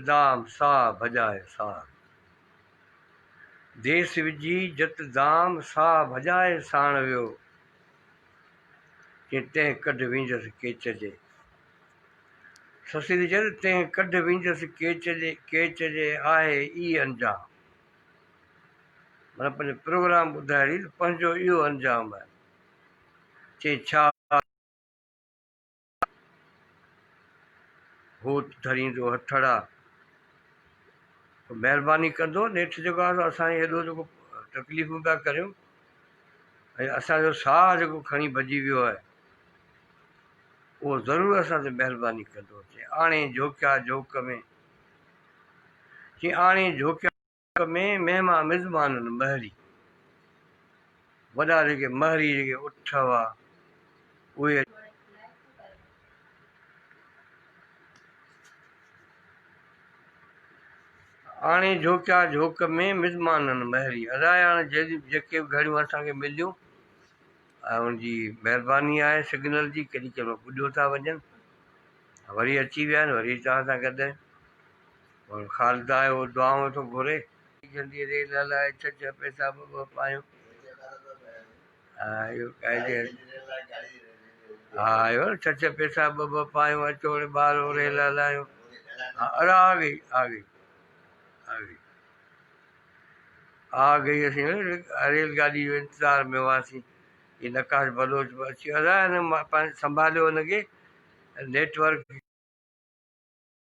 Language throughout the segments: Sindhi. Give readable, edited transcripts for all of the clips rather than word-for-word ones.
دام ساهه ڀڄائي ساڻ. ديس وجهي جت دام ساهه ڀڄائي ساڻ ويو، چي تنهن ڪڍ ويندس ڪيچ جي. سسئي ٿي چئي ته تنهن ڪڍ ويندس ڪيچ جي، ڪيچ جي آهي ئي انجام. معنيٰ پنهنجو پروگرام ٻڌائي ٿي ته پنهنجو اهو انجام آهي. چي ڇا؟ هوت ڌريندو هٿڙا. مهرباني ڪندو نيٺ جيڪو آهي سو اسان کي هيڏو جيڪو تڪليفون پيا ڪريون ۽ اسان جو ساهه جيڪو کڻي ڀڄي ويو آهي اهو ضرور اسان تي مهرباني ڪندو. چي آڻي جهوڪيا جهوڪ ۾، چي آڻي جهوڪيا. ۾ مهمان مزمانن مهري وڏا جيڪي مهري جيڪي اٺ هئا اهي. آڻي جهوڪيا جهوڪ ۾ مزمانن مهري الاء هاڻي جيڪي به گهڙيون اسان کي مليون ۽ ان جي مهرباني آهي سگنل جي ڪيڏي ڪيڏي مهل ٻڏيو ٿا وڃن وري اچي ويا آهن وري توهان سان گڏ آهن. پر خالد آيو هو دعائون ٿو گهري. جهنڊي ريل هلائي ڇهه ڇهه پئسا ٻه ٻه پايون. ها اهو قاعدي ها اهو ڇهه ڇهه پئسا ٻه ٻه پايون اچو ڙي ٻارو ريل هلايون. ها اري آ گئي آ گئي آ گئي آ گئي اسين ريل گاڏي جو انتظار ۾ هئاسين. هي نقاش بلوچ به اچي ويو. ادا هن سنڀاليو هن کي نيٽ ورڪ.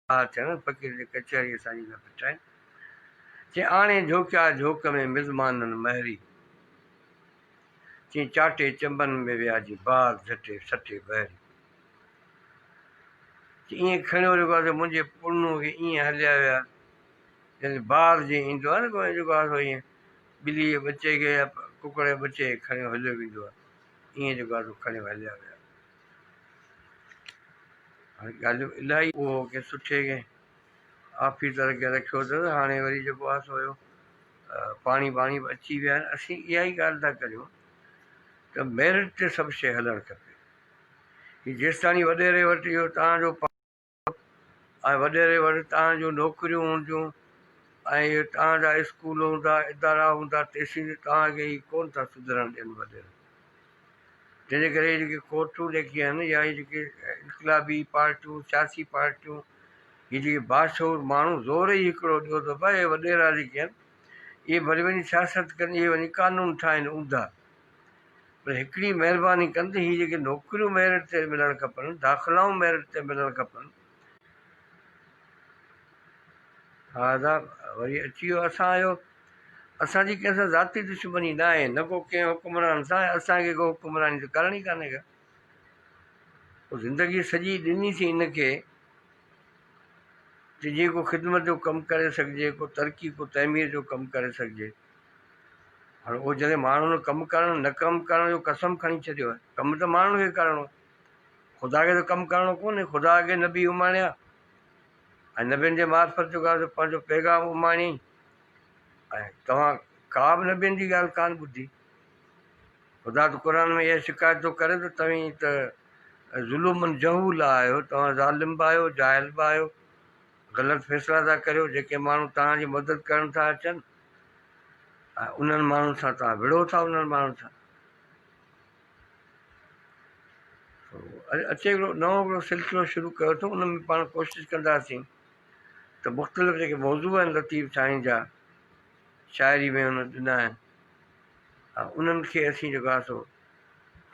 ها ٿيڻ فقير جي ڪچهري اسان جي نه ڦٽائين. چي آڻي جهوڪيا جهوڪ ۾ مزمانن مهري. چي چاٽي چنبن ۾ ويا جي بار جهٽي سٽي بهري. چي ائين کڻيو جيڪو آهي سو منهنجي پرنو کي ائين هليا ويا جن بار جيئن ايندو آهي نه ڪو جيڪو آهي سو ائين ٻلي جي ٻچي کي يا ڪڪڙ جي ٻچي کي کڻيو هليو ويندو آهي ائين جيڪو آهي سو کڻيو هليا ويا. هاڻي ڳالهيون الاهي اهو ڪنهن سٺي ڪنهن آفيسر کي رکيو اٿس هاڻي وري جيڪو آهي سو اهو پاڻي باڻي به اچي ويا آهن اسين اها ئي ڳالهه ٿا ڪريون ته ميرٽ تي سڀ شيء هلڻ کپي هي جيستاڻي وڏيري وٽ اهو تان جو ۽ وڏيري وٽ توهان جون نوڪريون هونديون ۽ اهي توهان جا اسڪول هوندا، ادارا هوندا، تيسين توهان کي هي ڪونه ٿا سڌرڻ ڏين وڏيرا. تنهن جي ڪري هي جيڪي ڪورٽون جيڪي آهن يا هي جيڪي انقلابي پارٽيون، سياسي پارٽيون، هي جيڪي باشعور ماڻهو زور ئي هڪڙو ڏيو ته ڀاء اهي وڏيرا جيڪي آهن اهي ڀلي وڃي سياست ڪن، اهي وڃي قانون ٺاهين اونڌا. پر هڪڙي مهرباني ڪن ته هي جيڪي نوڪريون ميرٽ تي ملڻ کپن، داخلائون ميرٽ تي ملڻ کپن. ها ادا وري اچي ويو اسان آهيو. اسان جي ڪنهن سان ذاتي دشمني نه آهي نه ڪو ڪنهن حڪمران سان ۽ اسان کي ڪو حڪمراني ته ڪرڻي ڪانهي ڪا. پوء زندگي سڄي ڏني سين ان کي ته جيئن ڪو خدمت جو ڪم ڪري سگهجي، ڪو ترقي ڪو تعمير جو ڪم ڪري سگهجي. هاڻي اهو جڏهن ماڻهن ڪم ڪرڻ نه ڪم ڪرڻ جو قسم کڻي ڇڏيو آهي، ڪم ته ماڻهن کي ڪرڻو آهي، خدا کي ته ڪم ڪرڻو ڪونهي، خدا اڳي نبي اماڻيا ۽ نبين جي معرفت جيڪو آهي سو پنهنجو پيغام اماڻيائين ۽ توهان ڪا به نبين جي ڳالهه ڪانه ٻڌي. خدا ته قرآن ۾ اها شڪايت ٿو ڪري ته توهين ته ظلومن جهولا آهيو، توهان ظالم به آهيو، جاهل به آهيو، غلط فيصلا ٿا ڪريو، جيڪي ماڻهو توهان جي مدد ڪرڻ ٿا اچن ۽ انهن ماڻهن سان توهان وڙهو ٿا انهن ماڻهن سان اچي هڪڙو نئون هڪڙو سلسلو شروع ڪيو اٿئون ان ۾ پاڻ ڪوشش ڪنداسين ته مختلف جيڪي موضوع آهن لطيف سائين جا شاعري ۾ هن ڏنا آهن ۽ انهن کي اسين جيڪو آهي سو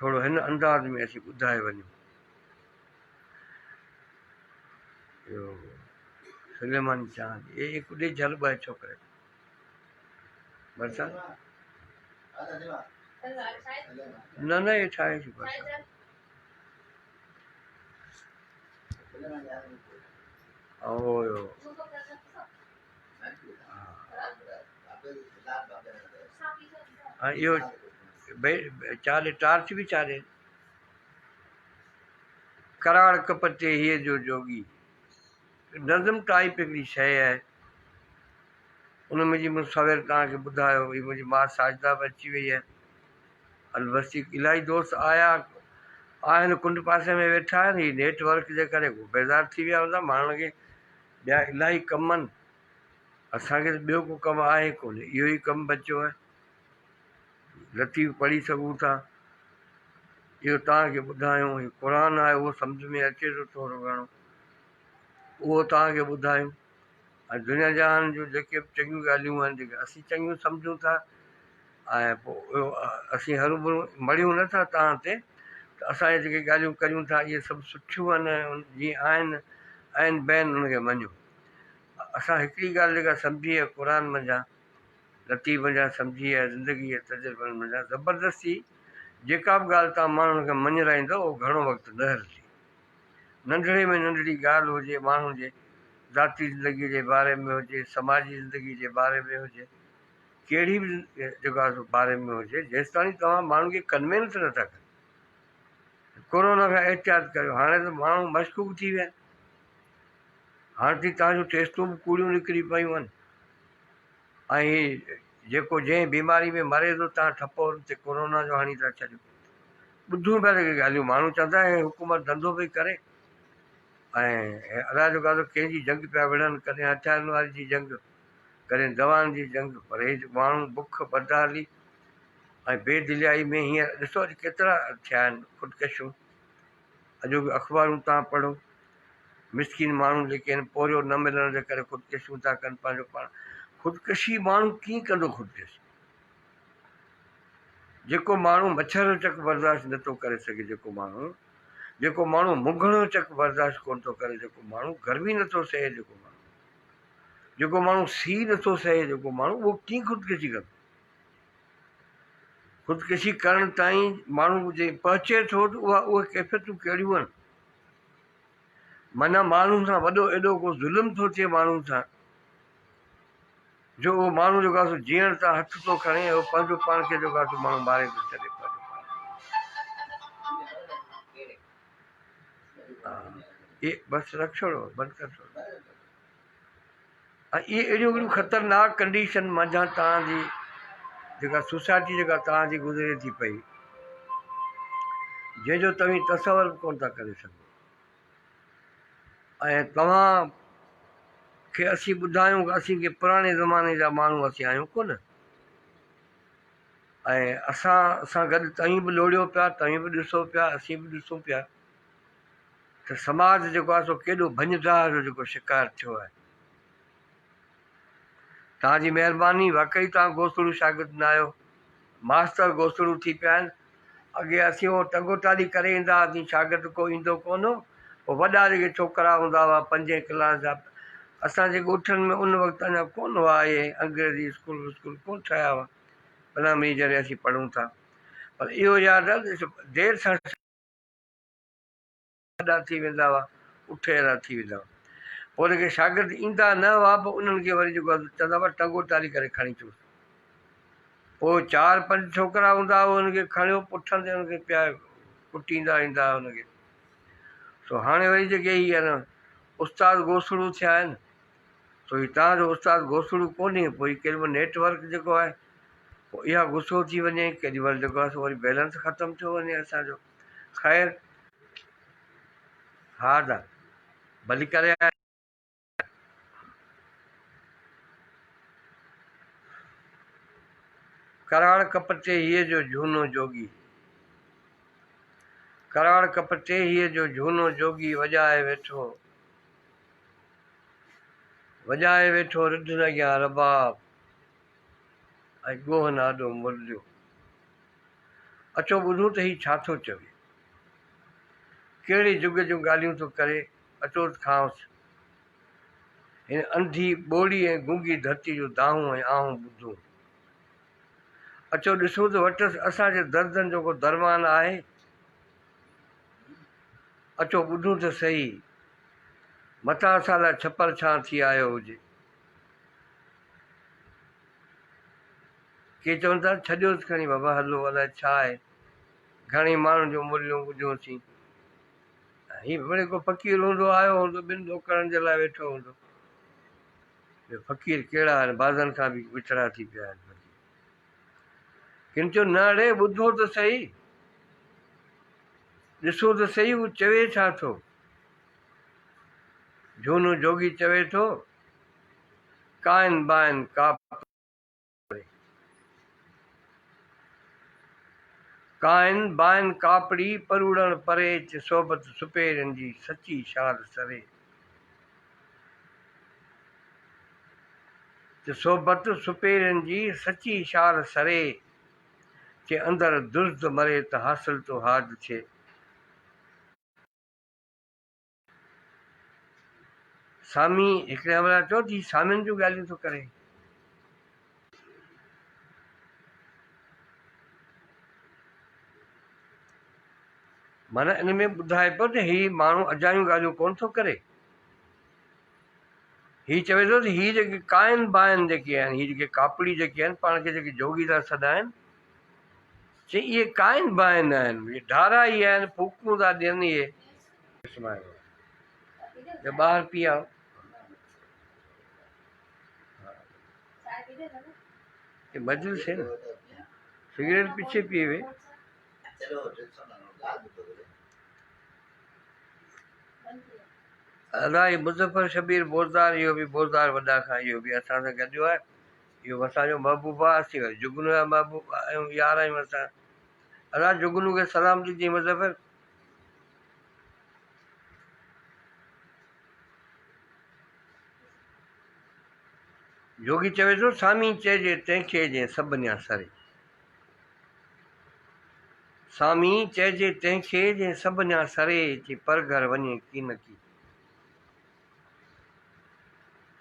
ٿورو هن انداز ۾ اسين ٻڌائي وڃون اهو سليماني چانهه هي ڪڏي جهل ٻه ڇوڪري برسات نه نه هي ٺاهي ٿي برسات ها اهو ڀئي چالي ٽارچ به چالي ڪراڙ ڪپتي هيء جو جوڳي نظم ٽائيپ هڪڙي شيء آهي ان ۾ جي مون سوير توهان کي ٻڌايو هي منهنجي ماء ساجده به اچي وئي آهي البستي الاهي دوست آيا آهن ڪنڊ پاسي ۾ ويٺا آهن هي نيٽ ورڪ جي ڪري بيزار ٿي ويا هوندا ماڻهن کي ٻيا الاهي ڪم آهن. اسان کي ته ٻيو ڪو ڪم آهي ڪونه، اهو ئي ڪم بچيو آهي. لطيف پڙهي سگهون ٿا. اهو توهان کي ٻڌايون، هي قرآن آهي اهو سمجهه ۾ اچي ٿو ٿورو گهڻو، اهو توهان کي ٻڌايون ۽ دنيا جهان جون جيڪي به چڱيون ڳالهيون آهن جيڪي اسين چڱيون سمجهون ٿا ۽ پوء اهو اسين هروڀرو مڙهيون نه ٿا توهان تي ته اسان اهي جيڪي ڳالهيون ڪريون ٿا اهي سڀ سٺيون آهن ۽ جيئن آهن عين بين ان کي مڃو. اسان هڪڙي ڳالهه جيڪا سمجهي آهي قرآن منجهان، لطيف منجهان سمجهي آهي زندگي جي تجربن منجهان زبردستي جيڪا به ڳالهه توهان ماڻهن کي مڃرائيندؤ اهو گهڻو وقت نه هلندي. ننڍڙي ۾ ننڍڙي ڳالهه هجي ماڻهو جي ذاتي زندگي جي باري ۾ هجي، سماجي زندگي جي باري ۾ هجي، ڪهڙي به جيڪو آهي سو باري ۾ هجي جيستاڻي توهان ماڻهن کي ڪنوينس نٿا ڪريو. ڪورونا کان احتياط ڪريو هاڻي ته ماڻهو مشڪوڪ ٿي ويا آهن. هاڻ ٿي توهان جون ٽيسٽون به ڪوڙيون نڪري پيون آهن ۽ هي جيڪو جنهن بيماري ۾ مري ٿو توهان ٺپو ان تي ڪورونا جو هڻي ٿا ڇڏيو. ٻڌون پيا ته ڳالهيون ماڻهو چون ٿا هي حڪومت ڌنڌو پئي ڪري ۽ الله جو قادر ڪنهن جي جنگ پيا وڙهن ڪڏهن هٿيارن واري جي جنگ ڪڏهن دوائن جي جنگ پر هي ماڻهو بک بدحالي ۽ بي دليائي ۾ هينئر ڏسو اڄ ڪيترا ٿيا آهن خودڪشيون اڄوڪيون اخبارون تان پڙهو مسڪين ماڻهو جيڪي آهن پورهيو نه ملڻ جي ڪري خودڪشيون ٿا ڪن پنهنجو پاڻ خودڪشي ماڻهو ڪيئن ڪندو خودڪشي جيڪو ماڻهو مڇر جو چڪ برداشت نٿو ڪري سگهي جيڪو ماڻهو جيڪو ماڻهو منگهڻ جو چڪ برداشت ڪونه ٿو ڪري جيڪو ماڻهو گرمي نٿو سهي جيڪو ماڻهو جيڪو ماڻهو سي نٿو سهي جيڪو ماڻهو اهو ڪيئن خودڪشي ڪندو خودڪشي ڪرڻ تائين ماڻهو جي پهچي ٿو ته اها اهي ڪيفيتون ڪهڙيون آهن معنيٰ ماڻهن سان وڏو ايڏو ڪو ظلم ٿو ٿئي ماڻهن سان جو اهو ماڻهو جيڪو آهي سو جيئڻ تان هٿ ٿو کڻي ۽ پنهنجو پاڻ کي جيڪو آهي سو ماڻهو ماري ٿو ڇڏي پنهنجو پاڻ کي. بس رک ڇوڙو بند ڪر ڇوڙو. ۽ اهي اهڙيون اهڙيون خطرناڪ ڪنڊيشن منجهان توهان جي جيڪا سوسائٽي جيڪا توهان جي گذري ٿي پئي جنهن جو توهين تصور به ڪونه ٿا ڪري سگهو ۽ توهان کي اسين ٻڌايون ته اسين ڪي پراڻي زماني جا ماڻهو اسين آهيون ڪونه ۽ اسان سان گڏ توهين به لوڙيو پيا توهين به ڏسو پيا اسين به ڏسون پيا ته سماج جيڪو آهي سو ڪيڏو ڀڃ ڊاهه جو جيڪو شڪار ٿيو آهي. توهان جي مهرباني واقعي توهان گوسڙو شاگرد نه آهيو ماستر گوسڙو ٿي پيا آهن اڳي اسين اهو ٽنگو ٽالي ڪري ايندا هئاسين شاگرد ڪو ايندو ڪونه هو پوء وڏا جيڪي ڇوڪرا هوندا هئا پنجين ڪلاس جا اسان جي ڳوٺن ۾ ان وقت اڃا ڪونه هئا اهي انگريزي اسڪول وسڪول ڪونه ٺهيا هئا پرائمري جڏهن اسين پڙهون ٿا پر اهو ياد آهي ته دير سان وڏا ٿي ويندا هئا، اٺ اهڙا ٿي ويندا هئا. پوء جيڪي شاگرد ايندا نه هئا پوء انهن کي وري جيڪو آهي چوندا هئا ٽنگو ٽالي ڪري کڻي اچوس. پوء چار پنج ڇوڪرا هوندا هئا انهن کي کڻيو پٺن تي انهن کي پيا ڪٽيندا ايندا هئا انهن کي. سو هاڻي وري جيڪي هي آهن استاد گوسڙو ٿيا آهن سو هي توهان جو استاد گوسڙو ڪونهي پوء هي ڪيڏي مهل نيٽ ورڪ جيڪو آهي پوء اها غصو ٿي وڃي ڪيڏي مهل جيڪو آهي سو وري بيلنس ختم ٿيو وڃي اسان جو. خير ها ادا ڀلي ڪري آيا. ڪراڙ ڪپ تي هيء جو جهونو جوڳي. ڪراڙ ڪپ تي هيء جو جهونو جوڳي وڄائي ويٺو وڄائي ويٺو رڍن اڳيان رباب ۽ ڳوهن آڏو مرليو. اچو ٻڌون ته هي ڇا ٿو چوي. ڪهڙي جڳ جون ڳالهيون ٿو ڪري، اچو ته کانئس هن انڌي، ٻوڙي ۽ گونگي ڌرتي جون دانهون ۽ آهون ٻڌون. اچو ڏسون ته وٽس اسان جي دردن جو ڪو درمان آهي. اچو ٻڌون ته سهي، متان اسان لاء ڇپر ڇانء ٿي آيو هجي. ڪي چون ٿا ڇڏيوس کڻي بابا هلو الائي ڇا آهي گهڻي ماڻهن جون مرليون ٻڌيونسين. هي به ڪو فقير هوندو آيو هوندو ٻن ڏوڪڙن جي لاء ويٺو هوندو. ٻيو فقير ڪهڙا آهن بازن کان به وڇڙا ٿي پيا آهن فقير. ڪن چيو نه اڙي ٻڌو ته سهي ڏسو ته سهي هو چوي ڇا ٿو. جهونو جوڳي چوي ٿو، ڪائن بائن ڪاپڙي. ڪائن بائن ڪاپڙي، پروڙڻ پري، چي صحبت سپيرين جي، سچي شال سري. چي صحبت سپيرين جي، سچي شال سري، چي اندر دزد مري ته حاصل تو حاج ٿئي. سامي هڪڙي همراهه چيو ته هي سامين جون ڳالهيون ٿو ڪري. معنيٰ ان ۾ ٻڌائي پيو ته هي ماڻهو اجايون ڳالهيون ڪونه ٿو ڪري. هي چوي ٿو ته هي جيڪي ڪائن بائن جيڪي آهن، هي جيڪي ڪاپڙي جيڪي آهن، پاڻ کي جيڪي جوڳي ٿا سڏائن، چي اهي ڪائن بائن آهن، اهي ڍارا ئي آهن، ڦوڪون ٿا ڏين اهي. جو ٻاهر پي آئو. هي مجلس هي نه، سگريٽ پڇي پي وي. ادا هي مظفر شبير بوزدار اهو به بوزدار وڏا کان اهو به اسان سان گڏيو آهي اهو اسان جو محبوب آهي اسين وري جگنو جا محبوب آهيون يار آهيون اسان ادا جگنو کي سلام ڏجي مظفر. جوڳي چوي ٿو سامي چئجي تنهن کي جنهن سڀ نيا سري. سامي چئجي تنهن کي جنهن سڀ نيا سري، چي پرگهر وڃي ڪينڪي.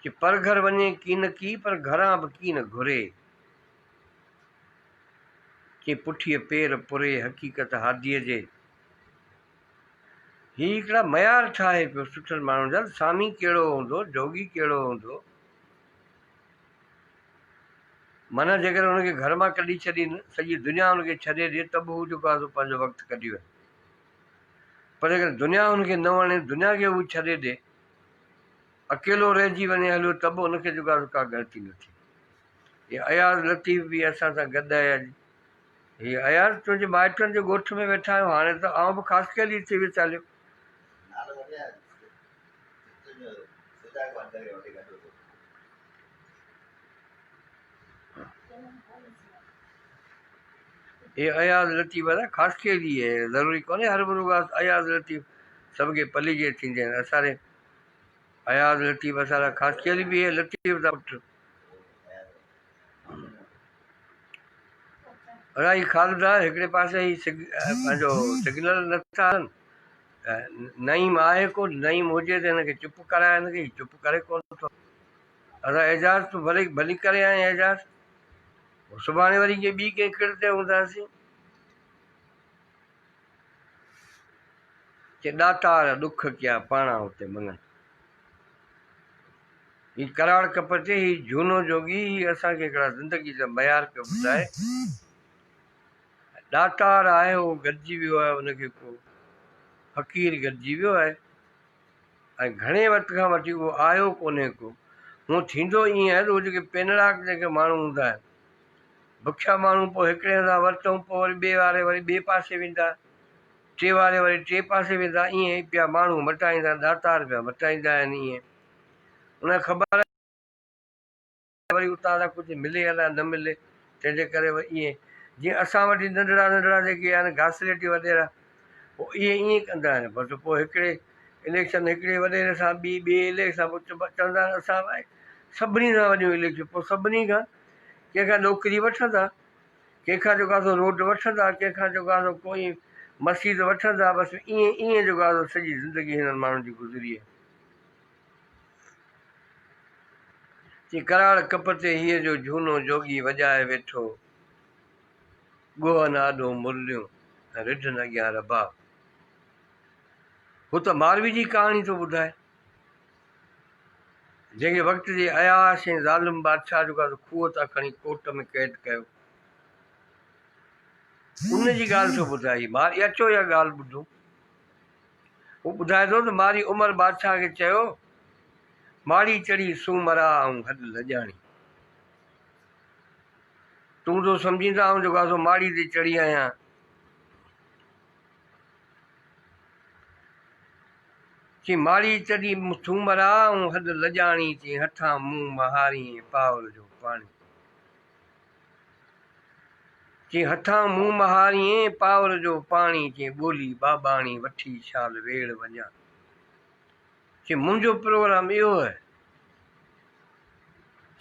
چي پرگهر وڃي ڪينڪي، پر گهران به ڪين گهري. چي پٺيء پير پوري، حقيقت هاديء جي. هي هڪڙا معيار ٺاهي پيو سٺن ماڻهن جا ته سامي ڪهڙو هوندو، جوڳي ڪهڙو هوندو. معنيٰ جيڪڏهن هن کي گهر مان ڪڍي ڇڏين، سڄي دنيا هن کي ڇڏي ڏئي ته به هو جيڪو آهي سو پنهنجو وقت ڪڍي وڃي. پر جيڪڏهن دنيا هن کي نه وڻي، دنيا کي هو ڇڏي ڏئي، اڪيلو رهجي وڃي هليو ته به هن کي جيڪو آهي سو ڪا ڳڻتي نه ٿئي. هي اياز لطيف به اسان سان گڏ آهي اڄ. هي اياز تنهنجي مائٽن جي ڳوٺ ۾ ويٺا آهيون، هاڻي ته آئون به خاصخيلي ٿي ويس هليو. هي اياز لطيف ادا خاصخيلي هي ضروري ڪونهي هر ڀرو اياز لطيف سڀ کي پليجي ٿيندي آهن اسان ري اياز لطيف اسان را خاصخيلي به هي لطيف دا پٽ ادا هي خالد آهي هڪڙي پاسي هي پنهنجو سگنل نٿا هلن نعيم آهي ڪو نعيم هجي ته هن کي چپ ڪرائي هن کي چپ ڪري ڪونه ٿو ادا اعجاز تون ڀلي ڀلي ڪري آئين اعجاز سڀاڻي وري ڪنهن ٻي ڪنهن ڪڙ تي هونداسين چي ڏاتار ڏک ڪيا پاڻا اتي مڱن هي ڪراڙ ڪپ تي هي جهونو جوڳي هي اسان کي هڪڙا زندگي جا معيار پيو ٻڌائي ڏاتار آهي اهو گڏجي ويو آهي ان کي ڪو فقير گڏجي ويو آهي ۽ گهڻي وقت کان وٺي اهو آيو ڪونهي ڪو. هونء ٿيندو ائين آهي ته اهي جيڪي پينڙاڪ جيڪي ماڻهو هوندا آهن، بکيا ماڻهو پوء هڪڙي هنڌان ورتئون پوء وري ٻئي واري وري ٻئي پاسي ويندا، ٽئين واري وري ٽئين پاسي ويندا، ائين ئي پيا ماڻهو مٽائيندا، ڏاتار پيا مٽائيندا آهن ائين. ان کي خبر. وري اتان کان ڪجهه ملي الائي نه ملي، تنهن جي ڪري وري ائين جيئن اسان وٽ هي ننڍڙا ننڍڙا جيڪي آهن گاسليٽي وڏيرا پوء اهي ائين ڪندا آهن بس پوء هڪڙي اليڪشن هڪڙي وڏيري سان ٻي ٻي اليڪشن پوء چوندا آهن اسان ڀائي سڀني سان وڏيون اليڪشن پوء سڀني کان ڪنهن کان نوڪري وٺندا ڪنهن کان جيڪو آهي سو روڊ وٺندا ڪنهن کان جيڪو آهي سو ڪوئي مسيت وٺندا بس ائين ائين جيڪو آهي سو سڄي زندگي هنن ماڻهن جي گذري آهي. چي ڪراڙ ڪپ تي هيء جو جهونو جوڳي وڄائي ويٺو. ڳوهن آڏو مرليون ۽ رڍن اڳيان رباب. هو ته ماروي جي ڪهاڻي ٿو ٻڌائي، جنهن کي وقت جي عياش ۽ ظالم بادشاهه جيڪو آهي سو کوهه تان کڻي ڪوٽ ۾ قيد ڪيو. ان جي ڳالهه ٿو ٻڌائي. مارئي اچو اها ڳالهه ٻڌون. هو ٻڌائي ٿو ته مارئي عمر بادشاهه کي چيو، ماڙي چڙهي سومرا آئون هڏ لڄاڻي. تون ٿو سمجهين ته آئون جيڪو آهي سو ماڙي تي چڙهي آهيان. چي ماڙي چڙهي ٿومرا ۽ هڏ لڄاڻي چي هٿان منهن مهاريين پاور جو پاڻي. چي هٿان منهن مهاريين پاور جو پاڻي چي ٻولي ٻاٻاڻي وٺي شال ويڙهه وڃان. چي منهنجو پروگرام اهو آهي.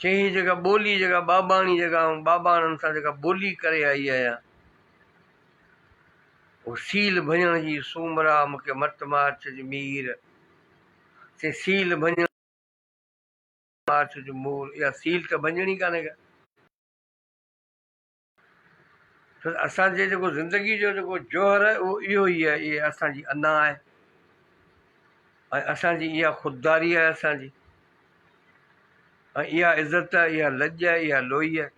چي هي جيڪا ٻولي جيڪا ٻاٻاڻي جيڪا آئون ٻاٻاڻن سان جيڪا ٻولي ڪري آئي آهيان اهو سيل ڀڃڻ جي سومرا مون کي مت مارچ جي مير چي سيل ڀڃڻ مارچ جو مور اها سيل ته ڀڃڻي ڪانهي ڪا. ڇو ته اسان جي جيڪو زندگي جو جيڪو جوهر آهي اهو اهو ئي آهي اهي اسان جي انا آهي ۽ اسان جي اها خودداري آهي اسان جي ۽ اها عزت آهي اها لڄ آهي اها لوئي آهي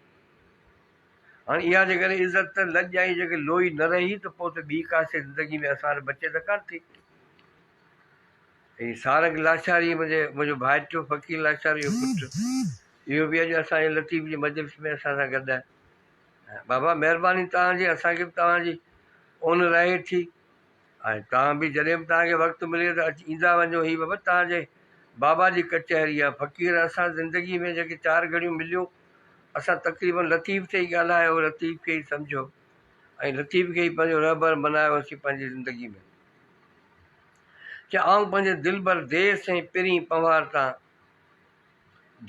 هاڻي اها جيڪڏهن عزت لڄ ۽ جيڪي لوئي نه رهي ته پوء ته ٻي ڪا شيء زندگي ۾ اسان وٽ بچي ته ڪانه ٿي. هي سارنگ لاشاري منهنجي منهنجو ڀائٽيو فقير لاشاري جو پٽ اهو به اڄ اسان جي لطيف جي مجلس ۾ اسان سان گڏ آهي. بابا مهرباني توهان جي اسان کي به توهان جي اون رهي ٿي ۽ توهان به جڏهن به توهان کي وقت ملي ته اچ ايندا وڃو هي بابا توهان جي بابا جي ڪچهري آهي فقير اسان زندگي ۾ جيڪي چار گهڙيون مليون اسان تقريبن لطيف تي ئي ڳالهايو لطيف کي ئي سمجهيو ۽ لطيف کي ئي پنهنجو رهبر بنايو اسين پنهنجي زندگي ۾ چي آئون پنهنجي دلبر ديس ۽ پرين پنهوار تان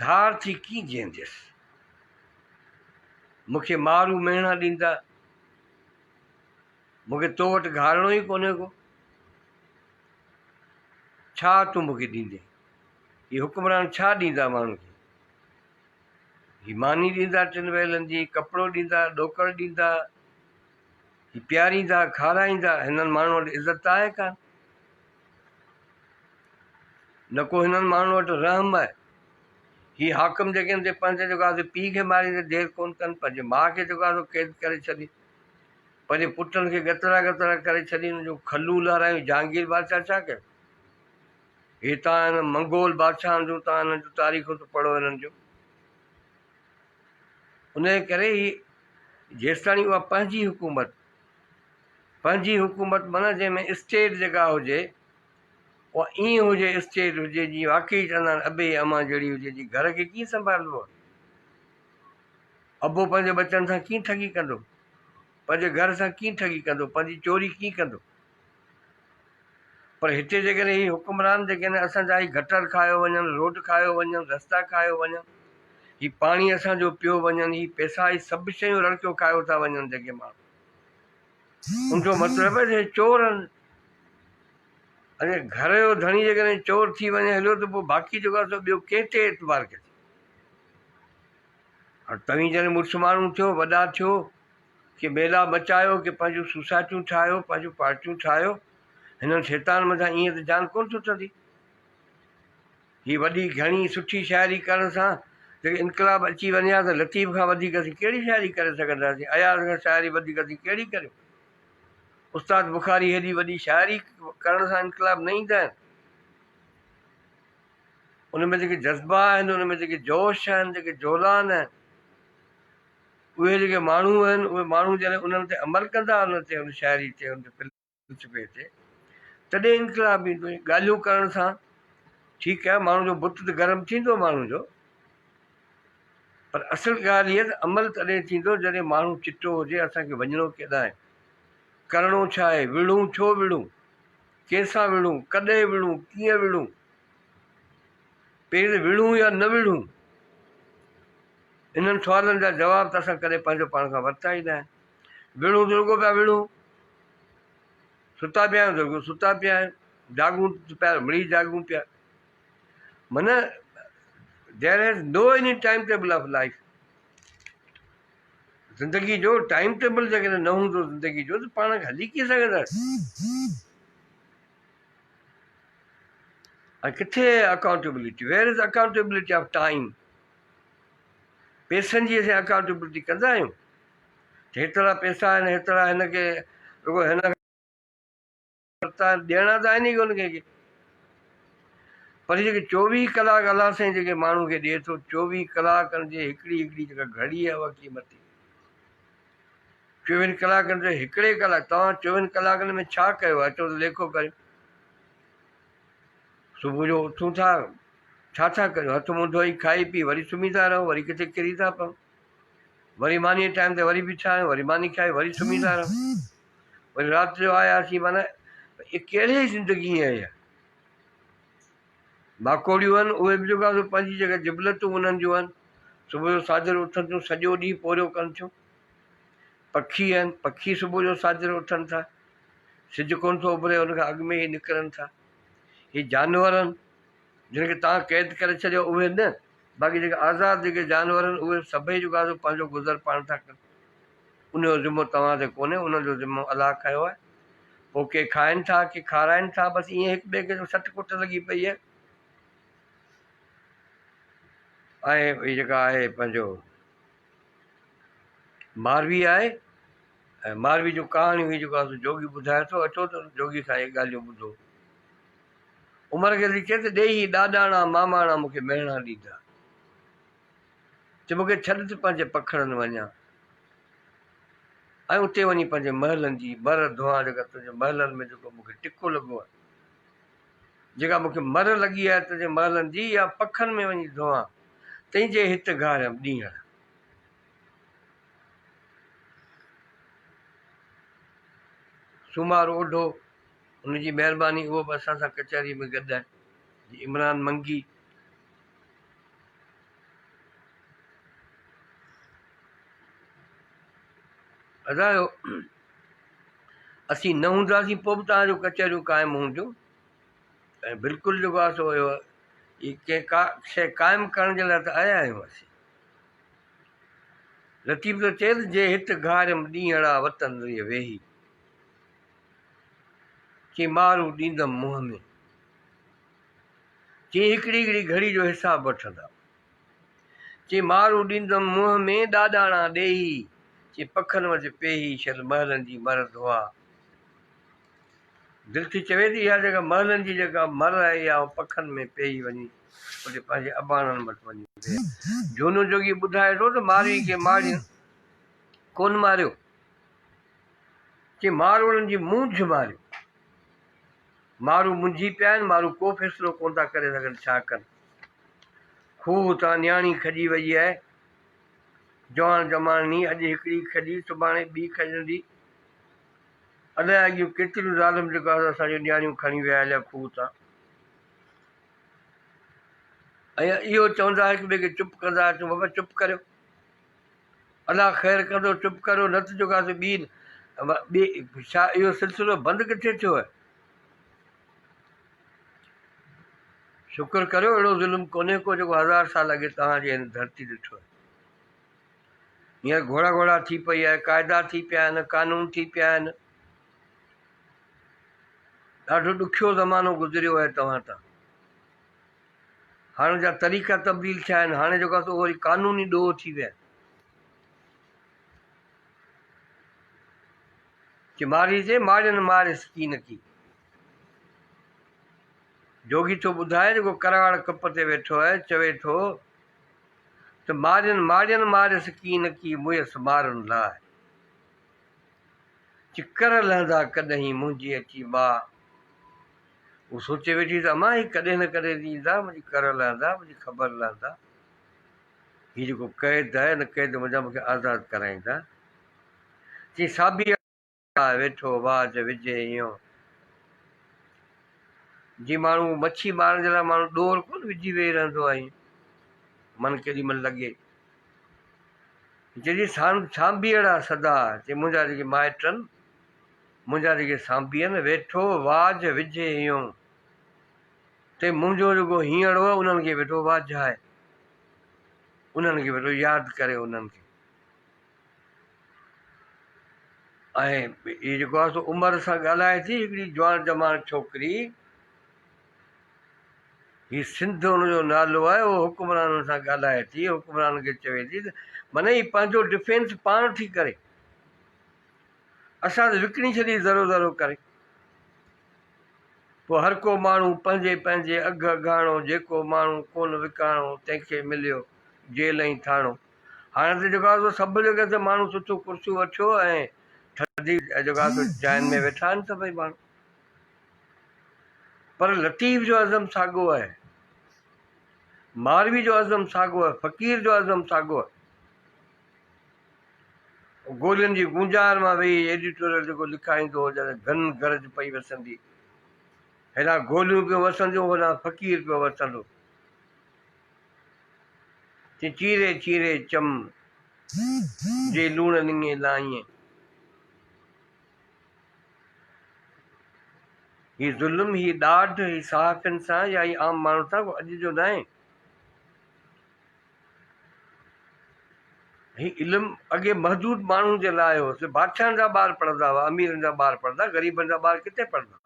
ڌار ٿي ڪيئن جيئنديس. مون کي مارو مهڻا ڏيندا. مون کي تو وٽ گهارڻو ئي ڪونهي ڪو. ڇا تون مون کي ڏيندين؟ هي حڪمران ڇا ڏيندا ماڻهن کي؟ هي ماني ڏيندا ٽن ويلن جي، ڪپڙو ڏيندا، ڏوڪڙ ڏيندا، هي پياريندا، کارائيندا. هنن ماڻهن وٽ عزت ته آهي ڪانه. نه ڪو هنن ماڻهن وٽ رحم آهي. هي حاڪم جيڪي آهن سي پنهنجي جيڪو آهي سو پيء کي ماريندي دير ڪونه ڪن، پنهنجي ماء کي جيڪو آهي سو قيد ڪري ڇڏين، پنهنجي پٽن کي ڳترا ڳترا ڪري ڇڏين، انهن جون کلون لهرايون. جهانگير بادشاهه ڇا ڪيو؟ هي تان هن منگول بادشاهن جون تان هنن جون تاريخون ته پڙهو هنن جون. انهيء ڪري هي جيستاڻي اها پنهنجي حڪومت، پنهنجي حڪومت معنيٰ جنهن ۾ اسٽيٽ جيڪا هجي، اها ائين هجي اسٽيٽ هجي جيئن واقعي چوندا آهن ابي امان جهڙي هجي جيئن گهر کي ڪيئن سنڀالبو آهي. ابو پنهنجي ٻچن سان ڪيئن ٺڳي ڪندو، پنهنجي گهر سان ڪيئن ٺڳي ڪندو، پنهنجي چوري ڪيئن ڪندو. پر هتي جيڪڏهن هي حڪمران جيڪي آهن اسان جا هي گٽر کايو وڃن، روڊ کايو وڃن، رستا کايو وڃن، هي پاڻي اسان جو پيو وڃن، هي پئسا هي سڀ شيون رڙڪيو کايو ٿا وڃن جيڪي ماڻهو. ان جو مطلب آهي ته هي چور آهن. اڙي گهر جو ڌڻي جيڪڏهن چور ٿي وڃي هليو ته پوء باقي جيڪو آهي سو ٻيو ڪنهن تي اعتبار ڪجي. هاڻ توهين جڏهن مڙس ماڻهو ٿيو، وڏا ٿيو، ڪي ميلا مچايو، ڪي پنهنجون سوسائٽيون ٺاهيو، پنهنجون پارٽيون ٺاهيو، هنن شيطان منجهان ائين ته جان ڪونه ڇٽندي. هي وڏي گهڻي سٺي شاعري ڪرڻ سان جيڪي انقلاب اچي وڃي ها ته لطيف کان وڌيڪ اسين ڪهڙي شاعري ڪري سگهنداسين، اياز کان شاعري وڌيڪ اسين ڪهڙي ڪريون. استاد بخاري هيڏي وڏي شاعري ڪرڻ سان انقلاب نه ايندا آهن. ان ۾ جيڪي جذبا آهن، ان ۾ جيڪي جوش آهن، جيڪي جولان آهن، اهي جيڪي ماڻهو آهن، اهي ماڻهو جڏهن انهن تي عمل ڪندا، ان تي، ان شاعري تي، ان فلسفي تي، تڏهن انقلاب ايندو. ڳالهيون ڪرڻ سان ٺيڪ آهي، ماڻهو جو بت ته گرم ٿيندو ماڻهو جو، پر اصل ڳالهه هيء ته عمل تڏهن ٿيندو جڏهن ماڻهو چٽو هجي، اسان کي وڃڻو ڪيڏانهن آهي، ڪرڻو ڇا آهي، وڙهون ڇو وڙهون، ڪنهن سان وڙهون، ڪڏهن وڙهون، ڪيئن وڙهون، پهرين ته وڙهون يا نه وڙهون، انهن سوالن جا جواب ته اسان ڪڏهن پنهنجو پاڻ کان ورتا ئي نه آهن. وڙهون ته رڳو پيا وڙهون، ستا پيا آهيون ته رڳو ستا پيا آهيون، جاڳون ته پيا مڙئي جاڳون پيا. معنيٰ there has no any time table of life. زندگي جو ٽائيم ٽيبل جيڪڏهن نه هوندو زندگي جو ته پاڻ هلي ڪيئن سگهنداسين؟ ۽ ڪٿي accountability, where is accountability of time? پيسن جي اسين اڪائونٽيبلٽي ڪندا آهيون ته هيترا پيسا آهن هيترا هن کي رڳو هن ورتا آهن ڏيڻا ته آهن ئي ڪونه ڪنهن کي پر جيڪي 24 ڪلاڪ الله سائين جيڪي ماڻهو کي ڏئي ٿو 24 ڪلاڪن جي هڪڙي هڪڙي جيڪا گهڙي آهي اها قيمتي 24 ڪلاڪن جو هڪڙي ڪلاڪ توهان 24 ڪلاڪن ۾ ڇا ڪيو آهي اچو ته ليکو ڪريو. صبح جو اٿون ٿا، ڇا ٿا ڪريون؟ هٿ منهن ڌوئي، کائي پي وري سمهي ٿا رهون، وري ڪٿي ڪري ٿا پئون. وري مانيء ٽائيم تي وري بيٺا آهيون، وري ماني کائي وري سمهي ٿا رهون. وري رات جو آياسين معنيٰ اهي ڪهڙي زندگي آهي اها؟ ماڪوڙيون آهن اهي به جيڪو آهي سو پنهنجي جيڪا جبلتون انهن جون آهن صبح جو ساجهر اٿن ٿيون سڄو ڏينهن پورهيو ڪن ٿيون. پکي آهن پکي صبح جو ساجهر اٿن ٿا سج ڪونه ٿو اڀري ان کان اڳ ۾ ئي نڪرن ٿا. هي جانور آهن جن کي توهان قيد ڪري ڇڏيو اهي نه باقي جيڪي آزاد جيڪي جانور آهن اهي سڀئي جيڪو آهي سو پنهنجو گذر پاڻ ٿا ڪن. ان جو ذمو توهان تي ڪونهي ان جو ذمو الله کنيو آهي. پوء ڪي کائن ٿا ڪي کارائن ٿا بس ائين هڪ ٻئي کي سٽ ڪٽ لڳي پئي آهي. ۽ هي جيڪا آهي پنهنجو ماروي آهي ۽ ماروي جون ڪهاڻيون هي جيڪو آهي سو جوڳي ٻڌائي ٿو اچو ته جوڳي کان اهي ڳالهيون ٻڌو. عمر کي ٿي چئي ته ڏيهي ڏاڏاڻا ماماڻا مون کي مهڻا ڏيندا. چي مون کي ڇڏ ته پنهنجي پکڙن وڃان ۽ اتي وڃي پنهنجي محلن جي مر ڌوئان جيڪا تنهنجي محلن ۾ جيڪو مون کي ٽڪو لڳو آهي جيڪا مون کي مر لڳي آهي تنهنجي محلن جي اها پکن ۾ وڃي ڌوئان تنهنجي هت گهاريم ڏينهڙا. سومار اوڍو ان جي مهرباني اهو به اسان سان ڪچهري ۾ گڏ آهي جي عمران منگي. ادا اسين نه هونداسين پوء به توهان جون ڪچهريون قائم هونديون ۽ بلڪل جيڪو آهي سو اهو ڪنهن ڪا شيء قائم ڪرڻ جي لاء ته آيا آهيون اسين. لطيف ٿو چئي ته جي هت گهاريم ڏينهڙا وطن ريء ويهي، چي مارو ڏيندم منهن ۾. چي هڪڙي هڪڙي گهڙي جو حساب وٺندا. چي مارو ڏيندم منهن ۾، ڏاڏاڻا ڏيهي. چي پکن وٽ پيهي، شل مهلن جي مر ڌئا. دل ٿي چوي ته اها جيڪا مهلن جي جيڪا مر آهي اها آئون پکن ۾ پيهي وڃي اتي پنهنجي اباڻن وٽ وڃي ويهان. جهونو جوڳي ٻڌائي ٿو ته ماروي کي ماڙين ڪونه ماريو، چي ماروئڙن جي مونجهه ماريو. مارو منجهي پيا آهن، مارو ڪو فيصلو ڪونه ٿا ڪري سگهن ڇا ڪن. کوهه تان نياڻي کڄي وئي آهي. جواڻ جماڻي اڄ هڪڙي کڄي سڀاڻي ٻي کڄندي. الائي اڳيون ڪيتريون ظالم جيڪو آهي اسان جون نياڻيون کڻي ويا هليا کوهه تان. ۽ اهو چوندا هڪ ٻئي کي چپ ڪندا اچون بابا چپ ڪريو. الله خير ڪندو چپ ڪريو نه ته جيڪو آهي ٻي ٻي ڇا اهو سلسلو بند ڪٿي ٿيو آهي. شڪر ڪريو اهڙو ظلم ڪونهي ڪو جيڪو هزار سال اڳي توهان جي هن ڌرتي ڏٺو آهي. هينئر گهوڙا گهوڙا ٿي پئي آهي، قاعدا ٿي پيا آهن، قانون ٿي پيا آهن. ڏاڍو ڏکيو زمانو گذريو آهي توهان تان. هاڻي جا طريقا تبديل ٿيا آهن، هاڻي جيڪو آهي سو وري قانوني ڏوهه ٿي ويا آهن. چي ماري چي مارين ماريس ڪي نه ڪي. جوڳي ٿو ٻڌائي جيڪو ڪراڙ ڪپ تي ويٺو آهي، چوي ٿو ته مارين مارين ماريس ڪي نه ڪي مئس مارن لاء. چي ڪر لهندا ڪڏهين منهنجي اچي ماء. هو سوچي ويٺي ته امان هي ڪڏهن نه ڪڏهن ايندا منهنجي ڪر لهندا منهنجي خبر لهندا. هي جيڪو قيد آهي ان قيد منجهان مون کي آزاد ڪرائيندا. چي ساڀي ويٺو واجهه وجهي ايئن جي ماڻهو مڇي مارڻ جي لاء ماڻهو ڏور ڪونه وجهي ويهي رهندو آهي من ڪيڏي مهل لڳي. چي جي سانڀيئڙا سدا چي منهنجا جيڪي مائٽ آهن منهنجا جيڪي سانڀي آهن ويٺو واجهه وجهي ايئن تي منهنجو جيڪو هينئڙو آهي انهن کي ويٺو واجهائي انهن کي ويٺو ياد ڪري انهن کي. ۽ هي جيڪو آهي سو عمر سان ڳالهائي ٿي هڪڙي جوان جماڻ ڇوڪري هي سنڌ ان جو نالو آهي اهو حڪمرانن سان ڳالهائي ٿي حڪمرانن کي چوي ٿي ته معنيٰ هي پنهنجو ڊفينس پاڻ ٿي ڪري اسان ته وڪڻي ڇڏي ذرو ذرو ڪري پوء هر ڪو ماڻهو پنهنجي پنهنجي اگهه اگهاڻو جيڪو ماڻهو ڪونه وڪاڻو تنهن کي مليو جيل ۽ ٿاڻو هاڻي ته جيڪو آهي سو سڀ جڳهه تي ماڻهو سٺيون ڪرسيون وٺيو ۽ ٿڌي جيڪو آهي سو جاين ۾ ويٺا آهن سڀئي ماڻهو. پر لطيف جو عزم ساڳو آهي، ماروي جو عزم ساڳو آهي، فقير جو عزم ساڳو آهي. گولين جي گونجار مان ويهي ايڊيٽوريل جيڪو لکائيندو هو، جڏهن گن گرج پئي وسندي، هيڏانهن گوليون پيون وسنديون، هوڏانهن فقير پيو وسندو. چي چيري چيري چم، جي لوڻ نڱي لائين. هي ظلم، هي ڏاڍ، هي صحافين سان يا هي عام ماڻهن سان ڪو اڄ جو ناهي. هي علم اڳي محدود ماڻهن جي لاء هو، صرف بادشاهن جا ٻار پڙهندا هئا، اميرن جا ٻار پڙهندا، غريبن جا ٻار ڪٿي پڙهندا.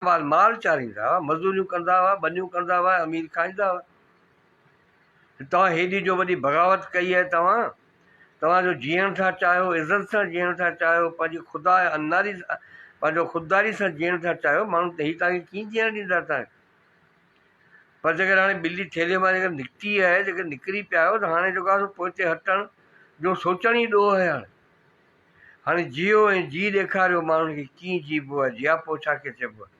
ٻار مال چاريندا هئا، مزدوريون ڪندا هئا، ٻنيون ڪندا هئا، امير کائيندا هئا. توهان هيڏي جو وڏي بغاوت ڪئي آهي توهان، توهان جو جيئڻ ٿا چاهيو، عزت سان جيئڻ ٿا چاهيو، پنهنجي خدا ۽ اناري پنهنجو خودداري سان جيئڻ ٿا چاهيو، ماڻهو هي توهان کي ڪيئن جيئڻ ڏيندا توهان کي؟ پر جيڪڏهن هاڻي ٻلي ٿيلهي مان جيڪڏهن نڪتي آهي، جيڪڏهن نڪري پيا آهيو ته هاڻي جيڪو آهي سو پوئتي هٽڻ جو سوچڻ ئي ڏوهه آهي هاڻي. هاڻي جيئو ۽ جي ڏيکاريو ماڻهن کي ڪيئن جيئبو آهي، جياپو ڇا کي چئبو آهي.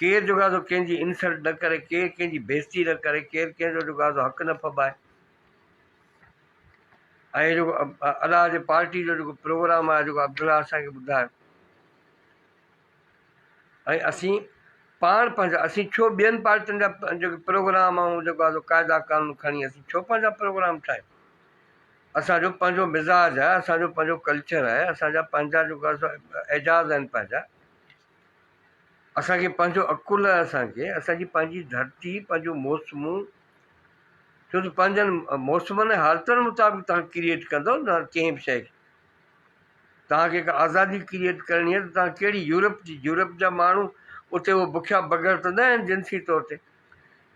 ڪير جيڪو آهي سو ڪنهن جي انسلٽ نه ڪري، ڪير ڪنهن جي بيعزتي نه ڪري، ڪير ڪنهن جو جيڪو آهي سو حق نه ڦٻائي. ۽ جيڪو الله جي پارٽي جو جيڪو پروگرام آهي جيڪو عبدالله اسان کي ٻڌايو ۽ اسين پاڻ پنهنجا اسين ڇو ٻين پارٽين جا جيڪي پروگرام ۽ جيڪو آهي سو قاعدا قانون کڻي اسين ڇو پنهنجا پروگرام ٺاهيون. اسان جو پنهنجو مزاج آهي، اسان جو پنهنجو ڪلچر آهي، اسان جا پنهنجا جيڪو آهي سو اعجاز آهن پنهنجا، اسان کي پنهنجو عقل آهي اسان کي اسان جي پنهنجي ڌرتي پنهنجون موسمون ڇو ته پنهنجن موسمن ۽ حالتن مطابق توهان ڪريئيٽ ڪندو نه ڪنهن به شيء کي توهان کي هڪ آزادي ڪريئيٽ ڪرڻي آهي ته توهان ڪهڙي يورپ جي يورپ جا ماڻهو اتي اهي بکيا بغير ته نه آهن جنسي طور تي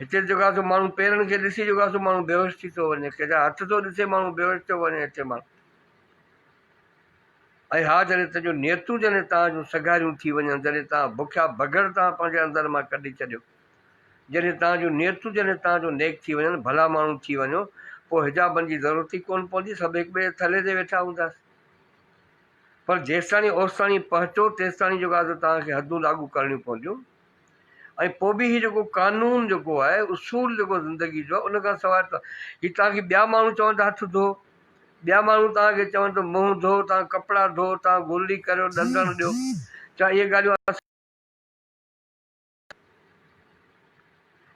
هتي جيڪو آهي سو ماڻهو پيرن کي ڏسي جيڪو آهي سو ماڻهو بيهوش ٿي ٿو وڃي ڪنهن جا هٿ ٿو ڏسي ماڻهو بيهوش ٿيو وڃي هتي ماڻهو ۽ ها جڏهن تنهنجون نيتون جڏهن توهان جون سگهاريون ٿي وڃن جڏهن توهان بکيا بگهڙ توهان پنهنجي اندر مان ڪڍي ڇڏيو جڏهن توهان جون نيتون جڏهن توهان جو نيڪ ٿي وڃن ڀلا ماڻهو ٿي وڃو پوء حجابن جي ضرورت ئي ڪونه پوندي سڀ هڪ ٻئي جي ٿلهي تي ويٺا هونداسين پر جيستاڻي اوستاڻي پهچو تيستاڻي جيڪو آهي سو توهان کي حدون لاڳو ڪرڻيون پونديون ۽ پوء به هي جيڪو قانون جيڪو آهي اصول جيڪو زندگي جو آهي ان کان سواء ته هي توهان کي ٻيا ماڻهو چون ته هٿ ڌو ٻيا ماڻهو توهان کي چون ته منهن ڌو توهان ڪپڙا ڌو توهان گرڙي ڪريو ڏندڻ ڏيو ڇا اهي ڳالهيون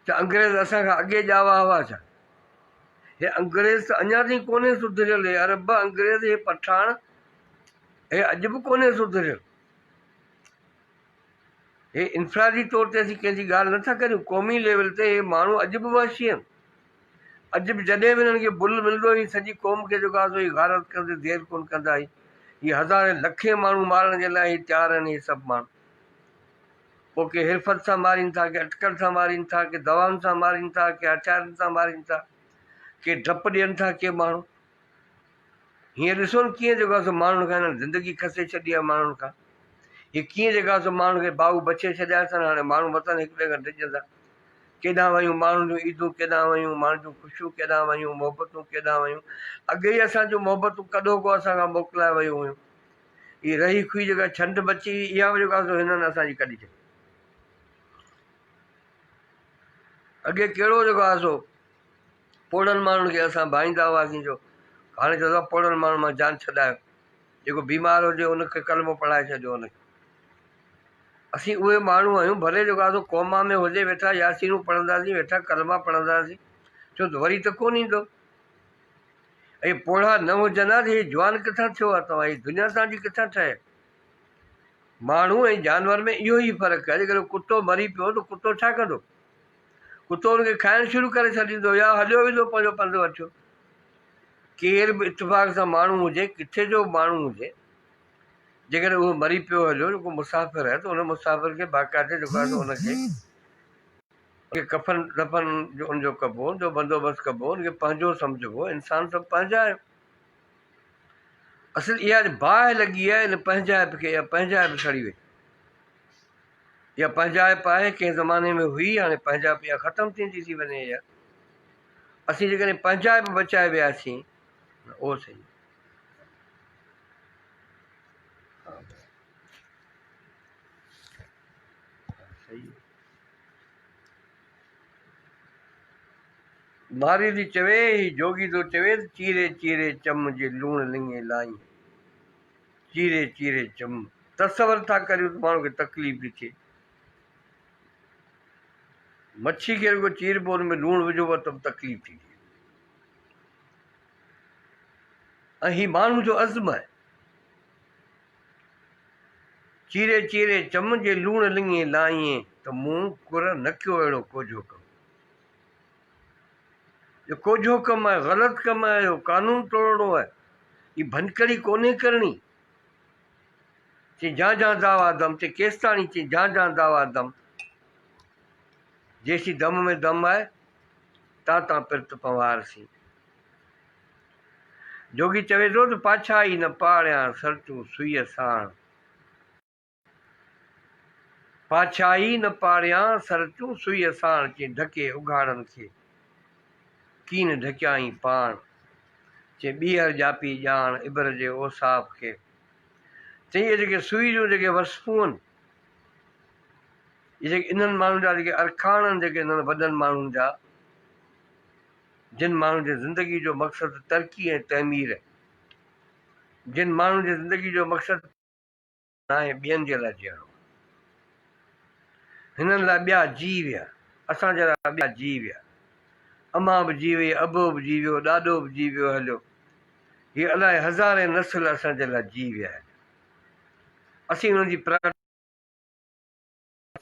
ڇا انگريز اسان کان اڳي ڄاوا هئا ڇا هي انگريز ته اڃا تائين ڪونهي سڌريل هي عرب انگريز هي پٺاڻ هي اڄ به ڪونهي سڌريل هي انفرادي طور تي اسين ڪنهن جي ڳالهه نٿا ڪريون، قومي ليول تي هي ماڻهو اڄ به وحشي آهن. اڄ به جڏهن به هنن کي بل ملندو هي سڄي قوم کي جيڪو آهي سو هي غارت ڪندي دير ڪونه ڪندا. هي هي هزارين لکين ماڻهو مارڻ جي لاء هي تيار آهن هي سڀ ماڻهو. پوء ڪي حرفت سان مارين ٿا، ڪي اٽڪل سان مارين ٿا، ڪي دوائن سان مارين ٿا، ڪي هٿيارن سان مارين ٿا، ڪي ڊپ ڏين ٿا ڪي ماڻهو. هينئر ڏسو نه ڪيئن جيڪو آهي سو ماڻهن کان هنن زندگي کسي ڇڏي آهي ماڻهن کان. هي ڪيئن جيڪو آهي سو ماڻهن کي باهو بڇي ڇڏيا اٿن هاڻي ماڻهو وطن هڪ ٻئي کان ڊڄندا. ڪيڏانهن ويون ماڻهن جون عيدون ڪيڏانهن ويون ماڻهن جون خوشيون ڪيڏانهن ويون محبتون ڪيڏانهن ويون. اڳي ئي اسان جون محبتون ڪڏهوڪو اسان کان موڪلائي ويون هيون. هي رهي خوئي جيڪا ڇنڊ بچي هئي اها به جيڪو آهي سو هنن اسان جي ڪڍي ڇڏي. اڳي ڪهڙو جيڪو آهي سو پوڙهن ماڻهن کي اسان ڀائيندا هئاسين جو هاڻي چوندا پوڙهن ماڻهن مان جان ڇڏايو جيڪو بيمار هجي ان کي ڪلمو پڙهائي ڇڏيو ان کي اسين اهي ماڻهو آهيون ڀلي جيڪو آهي سو ڪوما ۾ هجي ويٺا ياسينون پڙهنداسين ويٺا ڪلما پڙهنداسين ڇو ته وري ته ڪونه ايندو ۽ پوڙها نه هجن ها ته هي جوان ڪٿان ٿيو آهي توهان هي دنيا توهان جي ڪٿان ٺهي ماڻهو ۽ جانور ۾ اهو ئي فرق آهي جيڪڏهن ڪتو مري پيو ته ڪتو ڇا ڪندو ڪتو ان کي کائڻ شروع ڪري ڇڏيندو يا هليو ويندو پنهنجو پنڌ وٺيو. ڪير به اتفاق سان ماڻهو هجي، ڪٿي جو به ماڻهو هجي، جيڪڏهن اهو مري پيو هليو جيڪو مسافر آهي ته ان مسافر کي باقاعدي جيڪو آهي سو ان کي ڪفن دفن جو ان جو ڪبو، ان جو بندوبست ڪبو، ان کي پنهنجو سمجهبو، انسان سڀ پنهنجا آهيون. اصل اها باهه لڳي آهي ان پنهنجائپ کي، اها پنهنجائپ سڙي وئي. اها پنهنجائپ آهي، ڪنهن زماني ۾ هئي، هاڻي پنهنجائپ اها ختم ٿيندي ٿي وڃي اها. اسين جيڪڏهن پنهنجائپ بچائي وياسين ته اهو صحيح. صحيح ماري ٿي چوي، هي جوڳي ٿو چوي ته چيري چيري چم جي لوڻ لڱي لائين. چيري چيري چم. تصور ٿا ڪريون ته ماڻهو کي تڪليف ٿي ٿئي. مڇي کي رڳو چيربو ان ۾ لوڻ وجهبو ته به تڪليف ٿي ٿئي. ۽ هي ماڻهو جو عزم آهي. چيري چيري چم جي لوڻ لڱي لائين ته مون ڪر نه ڪيو اهڙو ڪوجهو ڪم. جو ڪوجهو ڪم آهي، غلط ڪم آهي، اهو قانون ٽوڙڻو آهي، هي ڀڃڪڙي ڪونهي ڪرڻي. چي جان جان دعويٰ دم، چي ڪيستاڻي چي جان جان دعويٰ دم، جيسين دم ۾ دم آهي، تان تان پرت پنوار سين. جوڳي چوي ٿو ته پاڇا ئي نه پاڙيان سرتون سوئيء ساڻ. پاڇا ئي نه پاڙيان سرتون سوئيء ساڻ چي ڍڪي اگهاڙن کي ڪين ڍڪيائين پاڻ. چي ٻيهر ڄاپي ڄاڻ ابر جي اوصاف کي. چي اهي جيڪي سوئي جون جيڪي وصفون آهن، اهي جيڪي انهن ماڻهن جا جيڪي ارکاڻ آهن جيڪي انهن وڏن ماڻهن جا، جن ماڻهن جي زندگي جو مقصد ترقي ۽ تعمير، جن ماڻهن جي زندگي جو مقصد ناهي ٻين جي لاء جيئڻو، هنن لاء ٻيا جي ويا، اسان جي لاء ٻيا جي ويا، امان به جي وئي، ابو به جي ويو، ڏاڏو به جي ويو هليو، هي الائي هزارين نسل اسان جي لاء جي ويا هليا، اسين انهن جي پراڻ.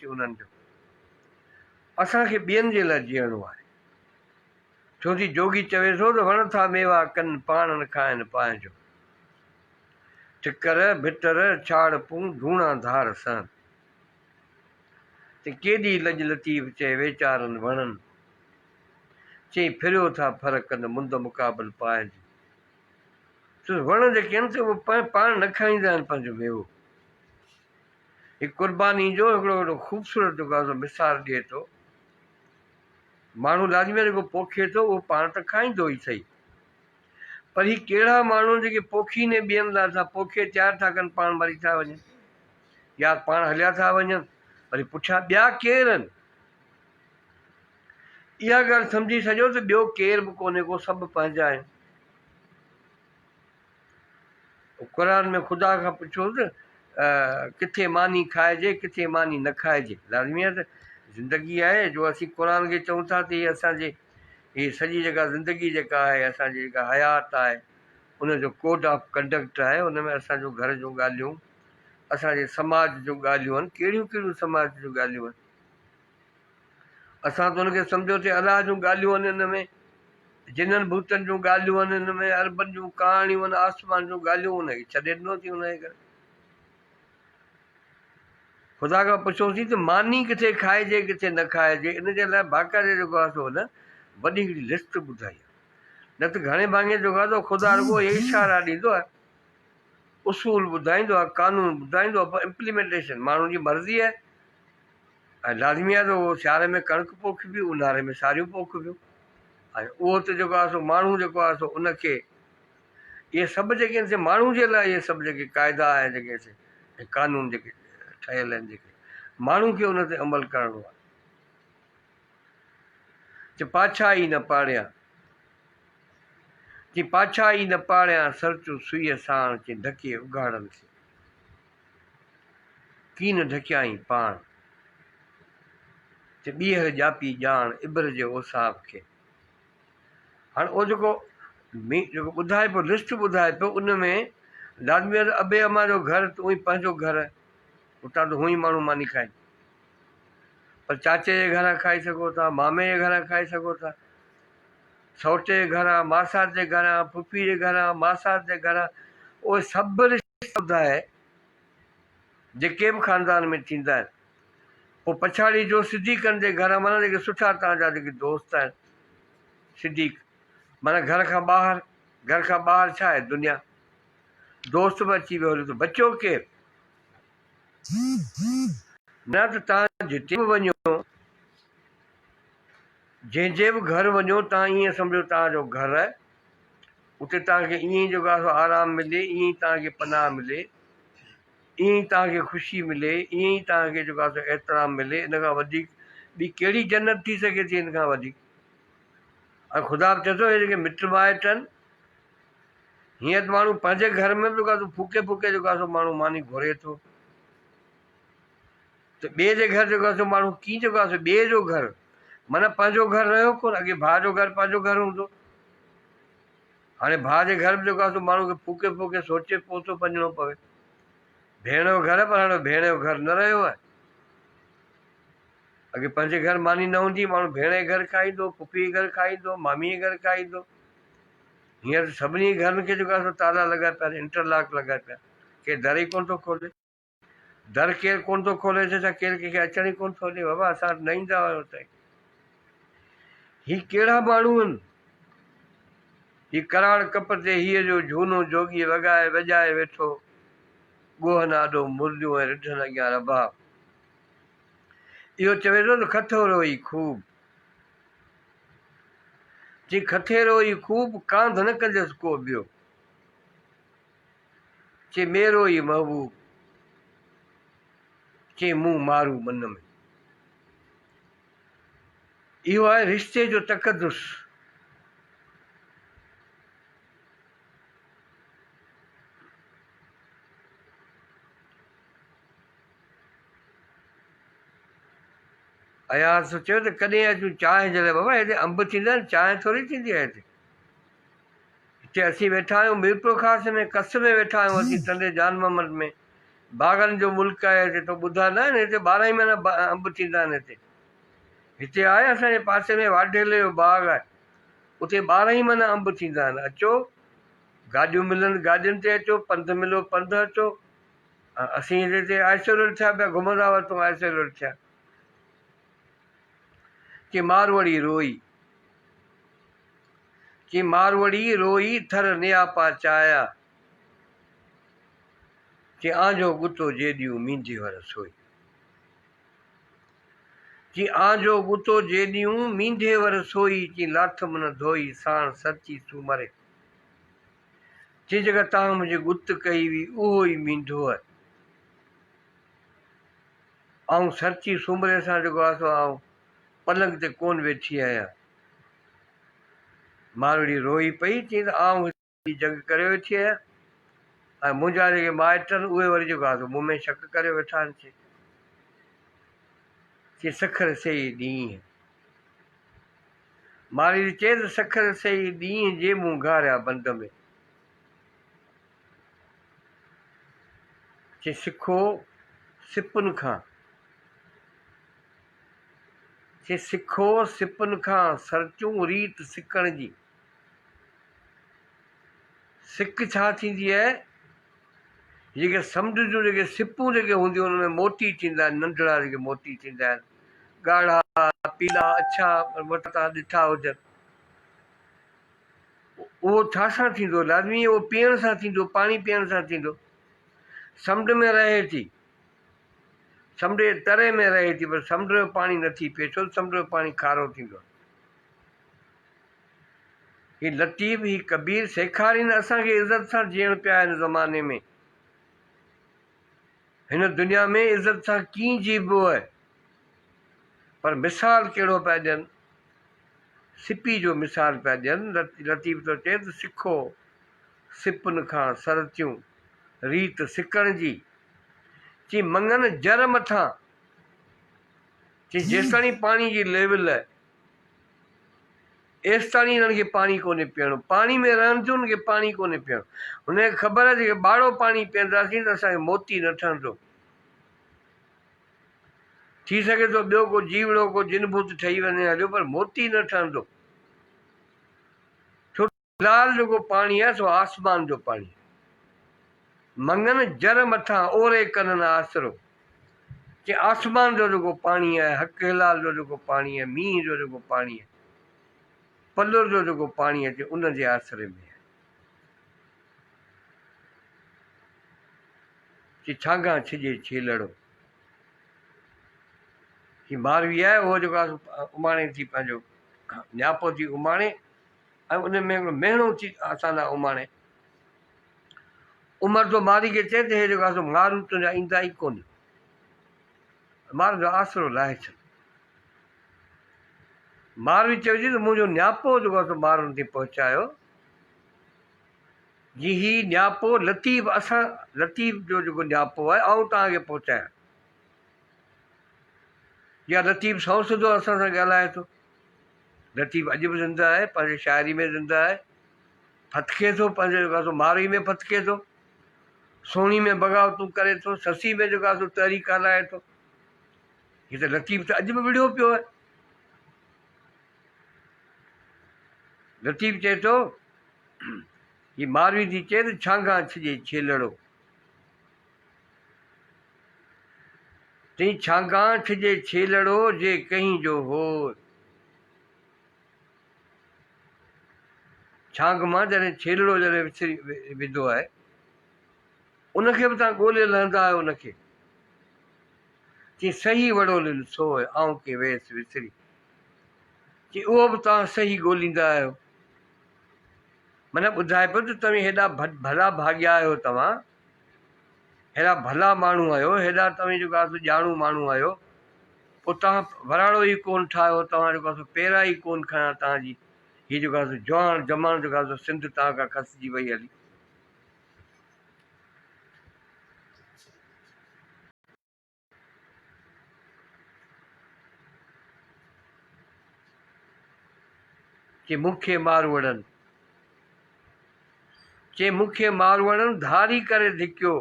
انهن جو اسان کي ٻين جي لاء جيئڻو آهي. ڇو ٿي جوڳي چوي ٿو ته وڻ ٿا ميوا ڪن پاڻ نه کائن پنهنجو. ٺڪر، ڀتر، ڇاڙ پون، ڌوڻا ڌار سهن. ته ڪيڏي لڄ لطيف چئي ويچارن وڻن. چئي ڦريو ٿا ڦر ڪن مند مقابل پنهنجي. ڇو وڻ جيڪي آهن سي اهي پاڻ نه کائيندا آهن پنهنجو ميوو. هي قرباني جو هڪڙو وڏو خوبصورت جيڪو آهي سو مثال ڏئي ٿو. ماڻهو لازمي آهي جيڪو پوکي ٿو اهو پاڻ ته کائيندو ئي سهي پر هي ڪهڙا ماڻهو جيڪي پوکين ۽ ٻين لاء ٿا پوکي تيار ٿا ڪن پاڻ مري ٿا وڃن يا پاڻ هليا ٿا وڃن وري پٺيان ٻيا ڪير آهن اها ڳالهه سمجهي ڇڏيو ته ٻيو ڪير به ڪونهي ڪو سڀ پنهنجا آهن. قرآن ۾ خدا کان پڇيو ته ڪٿي ماني کائجي ڪٿي ماني نه کائجي لازمي آهي ته زندگي آهي جو اسين قرآن کي چئون ٿا ته هي اسانجي هي سڄي جيڪا زندگي جيڪا آهي اسانجي جيڪا حيات آهي ان جو ڪوڊ آف ڪنڊڪٽ آهي ان ۾ اسانجو گهر جون ڳالهيون اسانجي سماج جون ڳالهيون آهن ڪهڙيون ڪهڙيون سماج جون ڳالهيون آهن اسان ته ان کي سمجهيو ٿي الله جون ڳالهيون آهن ان ۾، جنن ڀوتن جون ڳالهيون آهن ان ۾، عربن جون ڪهاڻيون آهن، آسمان جون ڳالهيون ان کي ڇڏي ڏنو ٿي ان جي ڪري. خدا کان پڇيوسين ته ماني ڪٿي کائجي ڪٿي نه کائجي ان جي لاء باقاعده جيڪو آهي سو هن وڏي هڪڙي لسٽ ٻڌائي آهي نه ته گهڻي ڀاڱي جيڪو آهي سو خدا رڳو اهي اشارا ڏيندو آهي اصول ٻڌائيندو آهي قانون ٻڌائيندو آهي پر امپليمينٽيشن ماڻهن جي مرضي آهي ۽ لازمي آهي ته اهو سياري ۾ ڪڻڪ پوکبي، اونهاري ۾ ساريون پوکبيون ۽ اهو ته جيڪو آهي سو ماڻهو جيڪو آهي سو ان کي اهي سڀ جيڪي آهن سي ماڻهو جي لاء اهي سڀ جيڪي قاعدا ۽ جيڪي سي ۽ قانون جيڪي ٺهيل آهن جيڪي ماڻهو کي ان تي عمل ڪرڻو آهي چي پاڇا ئي نه پاڙيان چي پاڇا ئي نه پاڙيان سرچون سوئيء ساڻ چي ڍڪي اگهاڙن کي ڪين ڍڪيائين پاڻ، ته ٻيهر ڄاپي ڄاڻ ابر جي اوصاف کي. هاڻ اهو جيڪو جيڪو ٻڌائي پيو لسٽ ٻڌائي پيو ان ۾ لازمي آهي ته ابي امان جو گهر ته اونئي پنهنجو گهر آهي اتان ته هونئي ماڻهو ماني کائين پر چاچي جي گهران کائي سگهو ٿا مامي جي گهران کائي سگهو ٿا سئوٽ جي گهران ماسات جي گهران پڦي جي گهران ماسات جي گهران اهي سڀ ٻڌائي جيڪي به خاندان ۾ ٿيندا آهن پوء پڇاڙي جو صديقن جي گهر معنيٰ جيڪي سٺا توهان جا جيڪي دوست آهن صديق معنيٰ گهر کان ٻاهر گهر کان ٻاهر ڇا آهي دنيا دوست به اچي ويو هليو ته بچيو ڪير نه ته توهان جتي به وڃو جنهن جي به گهر وڃو توهان ائين سمجهو توهان جو گهر آهي اتي توهان کي ائين ئي جيڪو آهي سو آرام ملي، ائين ئي توهان کي پناهه ملي. ائين ئي توهان کي خوشي ملي، ائين ئي توهان کي جيڪو آهي سو احترام ملي، ان کان وڌيڪ ٻي ڪهڙي جنت ٿي سگهي ٿي ان کان وڌيڪ. ۽ خدا به چئي ٿو اهي جيڪي مٽ مائٽ آهن، هينئر ته ماڻهو پنهنجي گهر ۾ به جيڪو آهي سو ڦوڪي ڦوڪي جيڪو آهي سو ماڻهو ماني گهري ٿو ته ٻئي جي گهر جيڪو آهي سو ماڻهو ڪيئن جيڪو آهي سو ٻئي جو گهر معنيٰ پنهنجو گهر رهيو ڪونه، اڳي ڀاء جو گهر پنهنجو گهر هوندو، هاڻي ڀاء جي گهر به جيڪو آهي سو ماڻهو کي ڦوڪي ڦوڪي سوچي پوء ٿو وڃڻو پوي. ڀيڻ جو گهر پر هاڻي ڀيڻ جو گهر نه رهيو آهي. اڳي پنهنجي گهر ماني نه هوندي ماڻهو ڀيڻ جي گهر کائيندو، پڦي جي گهر کائيندو، مامي جي گهر کائيندو. هينئر ته سڀني جي گهرن کي جيڪو آهي سو تالا لڳا پيا آهن، انٽر لاڪ لڳا پيا آهن. ڪير در ئي ڪونه ٿو کولي. در ڪير ڪونه ٿو کولي ڇا ڪير ڪنهن کي اچڻ ئي ڪونه ٿو ڏي. بابا اسان وٽ نه ايندا هيو تائين. هي ڪهڙا ماڻهو آهن؟ هي ڪراڙ ڪپ تي هيء جو جهونو جوڳي وڳائي وڄائي ويٺو، ڳوهن آڏو مرليون ۽ رڍن اڳيان رباب. اهو چوي ٿو ته کٿو روئي خوب. چي کٿي روئي خوب، ڪانڌ نه ڪنديس ڪو ٻيو. چي ميرو ئي محبوب، چي مون مارو من ۾. اهو آهي رشتي جو تقدس. اياز چيو ته ڪڏهن اچون چانهه جي لاء بابا هتي انب ٿيندا آهن چانهه ٿوري ٿيندي آهي هتي. هتي اسين ويٺا آهيون ميرپورخاص ۾ ڪس ۾ ويٺا آهيون اسين ٽنڊي جان محمد ۾ باغن جو ملڪ آهي هتي تو ٻڌا نه آهن هتي ٻارهن ئي مهينا انب ٿيندا آهن هتي هتي آهي اسان جي پاسي ۾ واڍيلي جو باغ آهي اتي ٻارهن ئي مهينا انب ٿيندا آهن اچو گاڏيون ملن گاڏين تي اچو پنڌ ملو پنڌ اچو اسين هتي آئسوليٽ ٿيا پيا گهمندا وتون آئسوليٽ ٿيا ڪي ماروئڙي روئي ڪي ماروئڙي روئي ٿر نياپا چايا، ڪي آنجو ڳتو جيڏيون مينڌي ور سوئي. ڪي آنجو ڳتو جيڏيون مينڌي ور سوئي، ڪي لاٿم نه ڌوئي ساڻ سرچي سومري. چي جيڪا تان منهنجي ڳت ڪئي هئي اهو ئي مينڌو آهي. آئون سرچي سومري سان جيڪو آهي سو آئون پلنگ تي ڪونه ويٺي آهيان. ماروئڙي روئي پئي، چيائين ته آئون هتي جڳ ڪريو ويٺي آهيان ۽ منهنجا جيڪي مائٽ آهن اهي وري جيڪو آهي سو مون ۾ شڪ ڪريو ويٺا آهن. چي، چي سکر سيئي ڏينهن. ماروئڙي چيس ته سکر سيئي ڏينهن جي مون گهاريا بند ۾. چي سکو سپن کان. چي سکو سپن کان سرچون ريت سڪڻ جي. سڪ ڇا ٿيندي آهي؟ جيڪي سمنڊ جون جيڪي سپون جيڪي هونديون آهن ان ۾ موتي ٿيندا آهن ننڍڙا جيڪي موتي ٿيندا آهن ڳاڙها پيلا اڇا توهان ڏٺا هجن اهو ڇا سان ٿيندو لازمي اهو پيئڻ سان ٿيندو پاڻي پيئڻ سان ٿيندو سمنڊ ۾ رهي ٿي سمنڊ جي تري ۾ رهي ٿي پر سمنڊ جو پاڻي نه ٿي پئي ڇو ته سمنڊ جو پاڻي کارو ٿيندو آهي. هي لطيف هي ڪبير سيکارين اسان کي عزت سان جيئڻ پيا هن زماني ۾ هن دنيا ۾ عزت سان ڪيئن جيبو آهي پر مثال ڪهڙو پيا ڏين سپي جو مثال پيا ڏين لطيف ٿو چئي ته سکو سپن کان سرتيون ريت سڪڻ جي چي مڱن جر مٿان، چي جيستاڻي پاڻي جي ليول آهي، ايستاڻي هنن کي پاڻي ڪونهي پيئڻو. پاڻي ۾ رهن ٿيون، هنن کي پاڻي ڪونهي پيئڻو. هن کي خبر آهي جيڪي ٻاڙو پاڻي پيئنداسين ته اسان کي موتي نه ٺهندو. ٿي سگهي ٿو ٻيو ڪو جيوڙو ڪو جن ڀوت ٺهي وڃي هليو پر موتي نه ٺهندو. ڇو لال جيڪو پاڻي آهي سو آسمان جو پاڻي آهي. مڱن جر مٿان اوري ڪنن آسرو. چي آسمان جو جيڪو پاڻي آهي، حق حلال جو جيڪو پاڻي آهي، مينهن جو جيڪو پاڻي آهي، پلر جو جيڪو پاڻي آهي چي ان جي آسري ۾ آهي. چي ڇانگان ڇڄي ڇيلڙو. هي ماروي آهي اهو جيڪو آهي سو اماڻي ٿي پنهنجو نياپو ٿي اماڻي. ۽ ان ۾ هڪڙو مهڻو ٿي اسان ڏانهن اماڻي. عمر ٿو مارئي کي چئي ته هي جيڪو آهي سو مارو تنهنجا ايندا ئي ڪونه. مارن جو آسرو لاهي ڇڏ. ماروي چوي ٿي ته منهنجو نياپو جيڪو آهي سو مارن تائين پهچايو. جي هي نياپو لطيف اسان لطيف جو جيڪو نياپو آهي آئون توهان کي پهچايان. يا لطيف سنئون سڌو اسان سان ڳالهائي ٿو. لطيف اڄ به زنده آهي، پنهنجي شاعري ۾ زنده آهي. ڦٿڪي ٿو پنهنجو جيڪو آهي سو ماروي ۾ ڦٿڪي ٿو، سهڻي ۾ بغاوتون ڪري ٿو، سسي ۾ جيڪو آهي سو تحريڪ هلائي ٿو. هي ته لطيف ته اڄ به وڙهيو پيو آهي. لطيف چئي ٿو، هي ماروي ٿي چئي ته ڇانگان ڇڄي ڇيلڙو. چئي ڇانگان ڇڄي ڇيلڙو جي ڪهين جو هور. ڇانگ مان جڏهن ڇيلڙو جڏهن وسري وڌو آهي ان کي به توهان ڳولي لهندا آهيو ان کي چي صحيح وڙولين سوء آئون ڪي ويس وسري چي اهو به توهان صحيح ڳوليندا آهيو معنيٰ ٻڌائي پيو ته توهين هيڏا ڀلا ڀاڳيا آهيو توهان هيڏا ڀلا ماڻهو آهيو، هيڏا توهين جيڪو آهي سو ڄاڻو ماڻهو آهيو، پوء توهان وراڙو ئي ڪونه ٺاهيو، توهان جيڪو آهي سو پيرا ئي ڪونه کنيا توهان جي هي جيڪو آهي سو جواڻ جماڻ جيڪو آهي سو سنڌ توهان کان کسجي وئي هلي. چي مون کي ماروئڙن، چي مون کي ماروئڙن ڌاري ڪري ڌڪيو.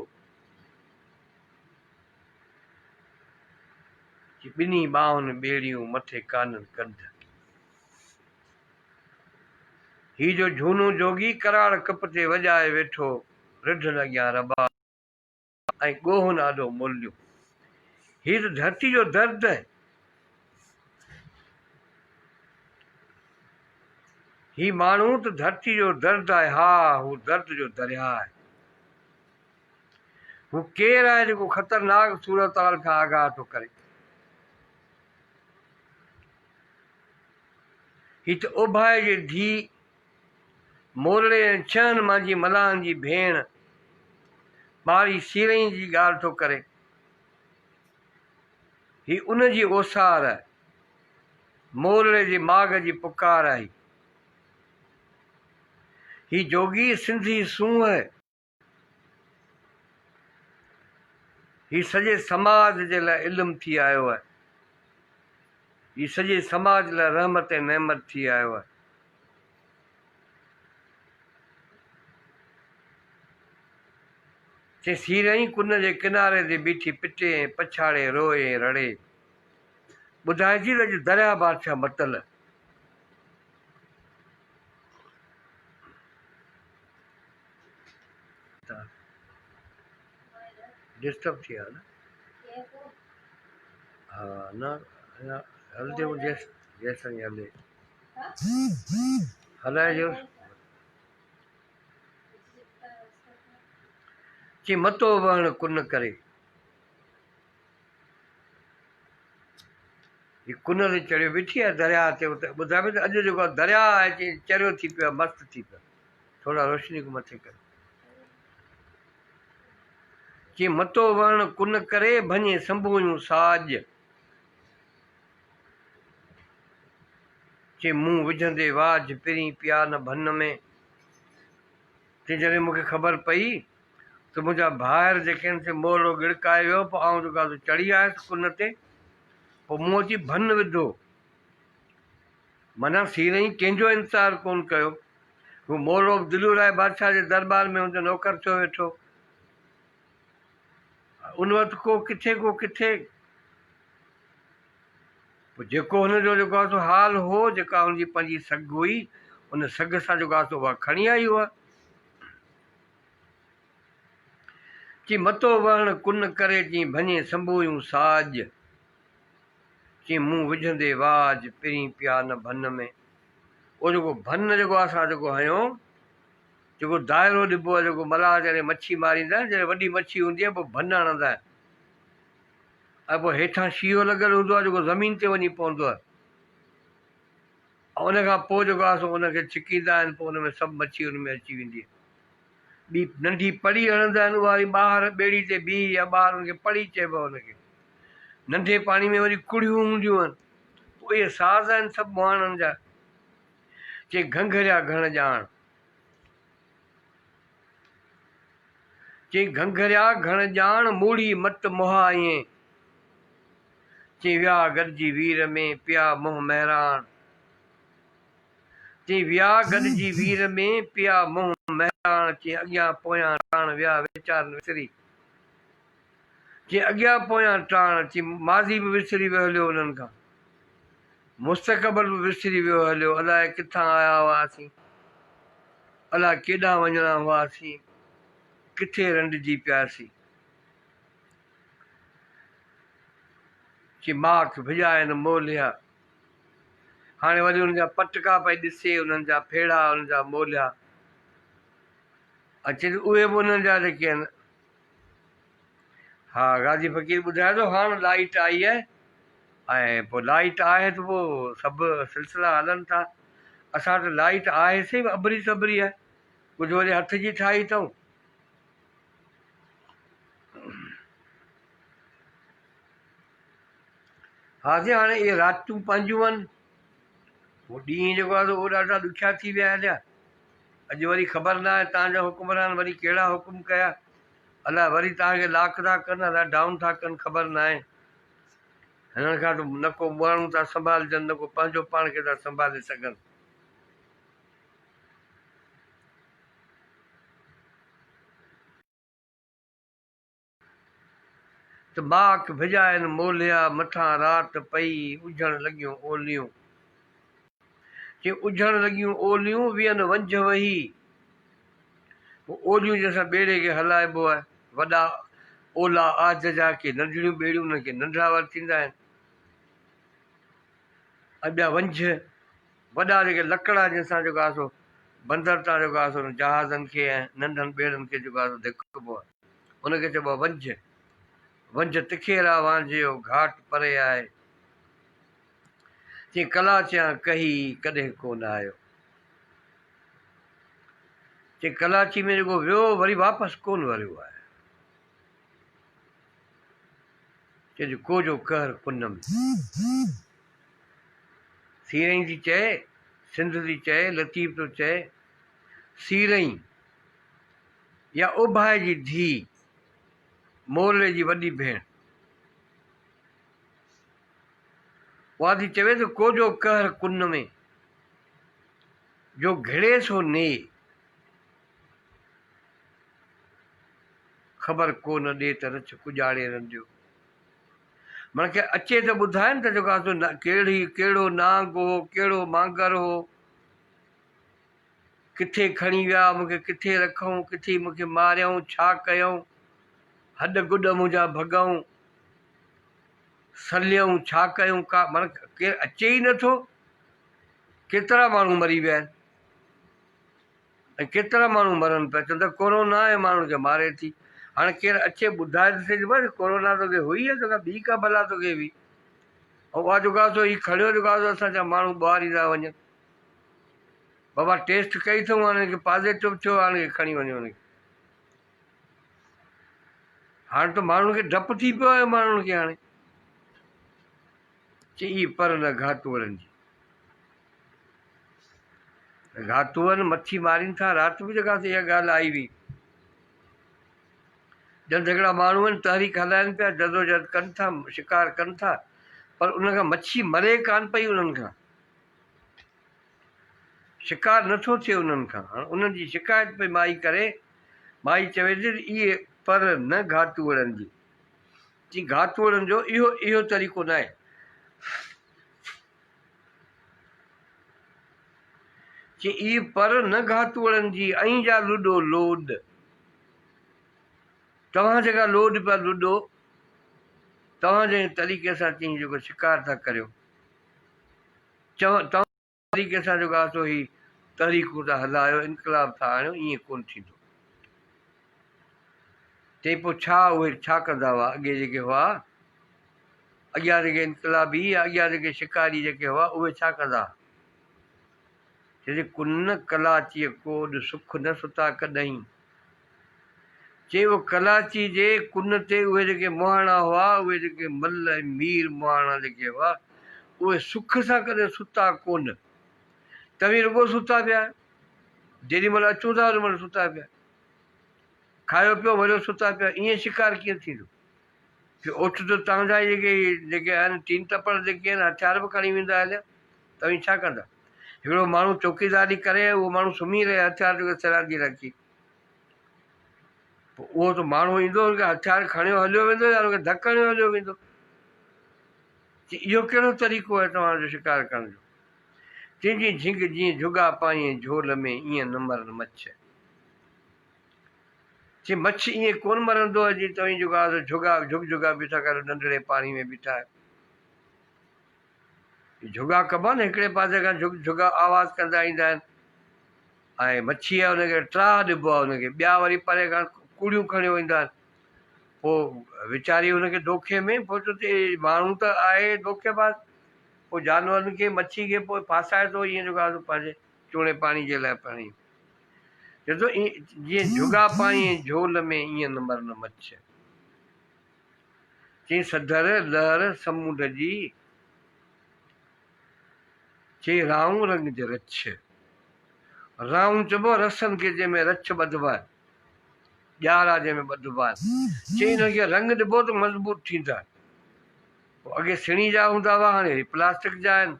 چي ٻنهي ٻانهن ٻيڙيون مٿي ڪانن ڪنڌ. هي جو جهونو جوڳي ڪراڙ ڪپ تي وڄائي ويٺو رڍن اڳيان رباب. ۽ ڳوهن آڏو موليون. هي ته ڌرتي جو درد آهي. هي ماڻهو ته ڌرتي جو درد آهي. ها، هو درد جو درياهه آهي. هو ڪير آهي جيڪو خطرناڪ صورتحال کان آگاهه ٿو ڪري؟ هي ته اوڀائي جي ڌيء مورڙي ۽ ڇهن مانجهي ملاحن جي ڀيڻ مارئي سيرئين جي ڳالهه ٿو ڪري. هي ان جي اوسار آهي. مورڙي جي ماڳ جي پڪار آهي. هي جوڳي سنڌي سونهن آهي. هي سڄي سماج جي لاء علم ٿي آيو آهي. هي سڄي سماج لاء رحمت ۽ نعمت ٿي آيو آهي. چي سيرئين ڪن جي ڪناري تي بيٺي پٽي ۽ پڇاڙي روئي ۽ رڙي. ٻڌائي ٿي ته اڄ درياهه بادشاهه متل. ڊسٽرب ٿي ويا نه ها نه هلندي هجيس جيستائين هلي. هلائجو. چي متو وهڻ ڪن ڪري. هي ڪن تي چڙهيو بيٺي آهي درياهه تي اتي ٻڌائي پيو ته اڄ جيڪو درياهه آهي چي چريو ٿي پيو آهي مست ٿي پيو آهي ٿورا روشني کان مٿي ڪري چي متو وهڻ ڪن ڪري ڀڃي سنڀويون ساڄ چي مون وجهندي واجهه پرين پيا نه ڀن ۾. چي جڏهن مون کي خبر پئي ته منهنجا ڀائر جيڪي آهن سي مورڙو ڳڙڪائي ويو پوء آئون جيڪو آهي سو چڙهي آيس ڪن تي پوء مون اچي ڀن وڌو. معنيٰ سيرئين ڪنهن جو انتظار ڪونه ڪيو. هو مورڙو به دلو راء بادشاهه جي درٻار ۾ هن جو نوڪر ٿيو ويٺو. ان وقت ڪو ڪٿي ڪو ڪٿي. پوء جيڪو هن جو جيڪو آهي سو حال هو، جيڪا هن جي پنهنجي سگهه هئي، ان سگهه سان جيڪو آهي سو اها کڻي آئي هئا. چي متو وهڻ ڪن ڪري، چي ڀڃي سنڀويون ساڄ، چي مون وجهندي واجهه، پرين پيا نه ڀن ۾. اهو جيڪو ڀن جيڪو اسان جيڪو هنيو، جيڪو دائرو ڏبو آهي، جيڪو ملاح جڏهن مڇي ماريندا آهن، جڏهن وڏي مڇي هوندي آهي، پوء ڀن هڻندا آهن. ۽ پوء هيٺان شيهو لڳل هوندو آهي جيڪو زمين تي وڃي پوندو آهي ۽ ان کان پوء جيڪو آهي سو ان کي ڇڪيندا آهن پوء ان ۾ سڀ مڇي ان ۾ اچي ويندي آهي. ٻي ننڍي پڙي هڻندا آهن، اها وري ٻاهر ٻيڙي تي بيهي يا ٻاهر ان کي پڙي چئبو آهي ان کي. ننڍي پاڻي ۾ وري ڪڙهيون هونديون آهن. پوء اهي ساز آهن سڀ مهاڻن جا. چي گهنگهريا گهڻ ڄاڻ. چي گهنگهريا گهڻ ڄاڻ، موڙهي مت مها ائين. چي ويا گڏجي وير ۾، پيا منهن مهراڻ. چي ويا گڏجي وير ۾، پيا منهن مهراڻ. چي اڳيان پويان ٽاڻ، ويا ويچارن وسري. چي اڳيان پويان ٽاڻ، چي ماضي به وسري ويو هليو انهن کان، مستقبل به وسري ويو هليو، الائي ڪٿان آيا هئاسين، الائي ڪيڏانهن وڃڻا هئاسين، ڪٿي رنڊجي پياسين. چي ماڪ ڀڄائن مولهيا. هاڻي وري انهن جا پٽڪا پئي ڏسي، انهن جا ڦيڙها، انهن جا مولهيا. اچي ته اهي به انهن جا جيڪي آهن. ها غازي فقير ٻڌائي ٿو هاڻ لائيٽ آئي آهي ۽ پوء لائيٽ آهي ته پوء سڀ سلسلا هلن ٿا. اسان وٽ لائيٽ آهي سي به اڀري سڀري آهي. ڪجهه وري هٿ جي ٺاهي اٿئون. ها سائين هاڻي اهي راتيون پنهنجون آهن. هو ڏينهن جيڪو آهي سو اهو ڏاڍا ڏکيا ٿي ويا هليا. اڄ وري خبر نه آهي تان جا حڪمران وري ڪهڙا حڪم ڪيا. الاء وري توهان کي لاڪ ٿا ڪن الاء ڊائون ٿا ڪن خبر نه آهي. هنن کان ته نه ڪو ماڻهو ٿا سنڀالجن نه ڪو پنهنجو پاڻ کي ٿا سنڀالي سگهن. ته ماڪ ڀڄائن مولهيا، مٿان رات پئي، اجهڻ لڳيون اوليون. چي اجهڻ لڳيون اوليون، وين ونجهه وهي. پوء اوليون جنهن سان ٻيڙي کي هلائبو آهي، وڏا اولا عاج جا، ڪي ننڍڙيون ٻيڙيون، انهن کي ننڍڙا ورتيندا آهن. ۽ ٻيا ونجهه، وڏا جيڪي لڪڙا جن سان جيڪو آهي سو بندر تان جيڪو آهي سو جهازن کي ۽ ننڍن ٻيڙن کي جيڪو آهي سو ڌڪبو آهي، ان کي چئبو آهي ونجهه. ونجهه تکيرا وانجهيو، گهاٽ پري آهي. چي ڪلاچيان ڪهي، ڪڏهن ڪو نه آيو. چي ڪلاچي ۾ جيڪو ويو، وري واپس ڪونه وريو آهي. چي جو ڪو جو قهر ڪن ۾. سيرئين ٿي چئي، سنڌ ٿي چئي، لطيف ٿو چئي، سيرئين يا اوڀائي جي ڌيء، مورڙي جي وڏي ڀيڻ. اها ٿي چوي ته ڪو جو قهر ڪن ۾، جو گهڙي سو نيئي. خبر ڪو نه ڏي ته رڇ ڪڄاڙي رنڊيو. معنيٰ ڪي اچي ته ٻڌائين ته جيڪو آهي سو ڪهڙي ڪهڙو نانگ هو، ڪهڙو مانگر هو، ڪٿي کڻي ويا، مون کي ڪٿي رکئون، ڪٿي مون کي ماريائون، ڇا ڪيائون، هڏ گڏ منهنجا ڀڳائون، سليائون، ڇا ڪيائون، ڪا معنيٰ ڪير اچي ئي نٿو، ڪيترا ماڻهو مري ويا آهن. ۽ ڪيترا ماڻهو مرن پيا چون ٿا ڪورونا آهي ماڻهن کي ماري ٿي هاڻي ڪير اچي ٻڌائي ته سهي بس ڪورونا توکي هئي يا توکان ٻي ڪا بلا توکي هئي ۽ اها جيڪو آهي سو هي کڻيو جيڪو آهي سو اسان جا ماڻهو ٻوهاري ٿا وڃن بابا ٽيسٽ ڪئي اٿئون هاڻي کي پازيٽو ٿيو هاڻي کڻي وڃو هن کي هاڻي ته ماڻهن کي ڊپ ٿي پيو آهي ماڻهن کي هاڻي چئي پر نه گهاتوئڙن جي گهاتوئن مڇي مارين ٿا رات به جيڪا سي اها ڳالهه آئي هئي ڄڻ ته هڪڙا ماڻهو آهن تحريڪ هلائن پيا جدوجهد ڪن ٿا شڪار ڪن ٿا پر ان کان مڇي مري ڪانه پئي انهن کان شڪار نٿو ٿئي انهن کان هاڻ انهن جي شڪايت پئي مائي ڪري مائي چوي ٿي اهي پر نه گهاتوئڙن جي چي گهاتوئڙن جو اهو اهو طريقو ناهي چي اي پر نه گهاتوئڙن جي ائين جا لڏو لوڏ. توهان جيڪا لوڏ پيا لڏو، توهان جنهن طريقي سان چئين جيڪو شڪار ٿا ڪريو، توهان طريقي سان جيڪو آهي سو هي تحريڪون ٿا هلايو، انقلاب ٿا آڻيو، ائين ڪونه ٿيندو. چئي پوء ڇا اهي ڇا ڪندا هئا اڳي جيڪي هئا، اڳيان جيڪي انقلابي يا اڳيان جيڪي شڪاري جيڪي هئا اهي ڇا ڪندا ها؟ چئي ڪن ڪلاچيء ڪوڏ سک نه ستا ڪڏهين. چي اهو ڪلاچي جي ڪن تي اهي جيڪي مهاڻا هئا، اهي جيڪي مل ۽ مير مهاڻا جيڪي هئا، اهي سک سان ڪڏهن ستا ڪونه. توهين رڳو ستا پيا آهيو. جيڏي مهل اچون ٿا اوڏي مهل ستا پيا. کايو پيو وريو ستا پيا. ائين شڪار ڪيئن ٿيندو؟ جو اوچتو توهان جا جيڪي جيڪي آهن ٽين ٽپڙ جيڪي آهن هٿيار به کڻي ويندا هليا. توهين ڇا ڪندا؟ هڪڙو ماڻهو چوڪيداري ڪري ۽ اهو ماڻهو سمهي رهي هٿيار جيڪو سراندي رکي. پوء اهو ته ماڻهو ايندو ان کي هٿيار کڻيو هليو ويندو يا ان کي ڌڪ هڻيو هليو ويندو. چي اهو ڪهڙو طريقو آهي توهان جو شڪار ڪرڻ جو؟ تنهنجي جهنگ جيئن جهڳا پائين جهول ۾ ايئن نه مرن مڇ. چي مڇ ايئن ڪونه مرندو آهي جيئن توهين جيڪو آهي سو جهڳا جهڳ جهڳا بيٺا ڪريو ننڍڙي پاڻي ۾ بيٺا آهيو. جهڳا ڪبا نه هڪڙي پاسي کان جهڳ جهڳا آواز ڪندا ايندا آهن ۽ مڇي آهي ان کي ٽراهه ڏبو آهي ان کي ٻيا وري پري کان ڪوڙيون کڻيو ايندا آهن پوء ويچاري ان کي دوکي ۾ پوء چو ته ماڻهو ته آهي دوکي باز پوء جانورن کي مڇي کي پوء ڦاسائي ٿو ائين جيڪو آهي پنهنجي چوڻي پاڻي جي لاء پاڻي چي ٿو جيئن جهڳا پاڻي جهول ۾ ائين نه مرن مڇ. چي سڌر لهر سمونڊ جي، چي رائون رنگ جي رڇ. رائون چئبو رسن کي جنهن ۾ رڇ ٻڌبا آهن، ڄارا جنهن ۾ ٻڌبا آهن. چي انهن کي رنگ ڏبو ته مضبوط ٿيندا. پوء اڳي سڻي جا هوندا هئا هاڻي وري پلاسٽڪ جا آهن.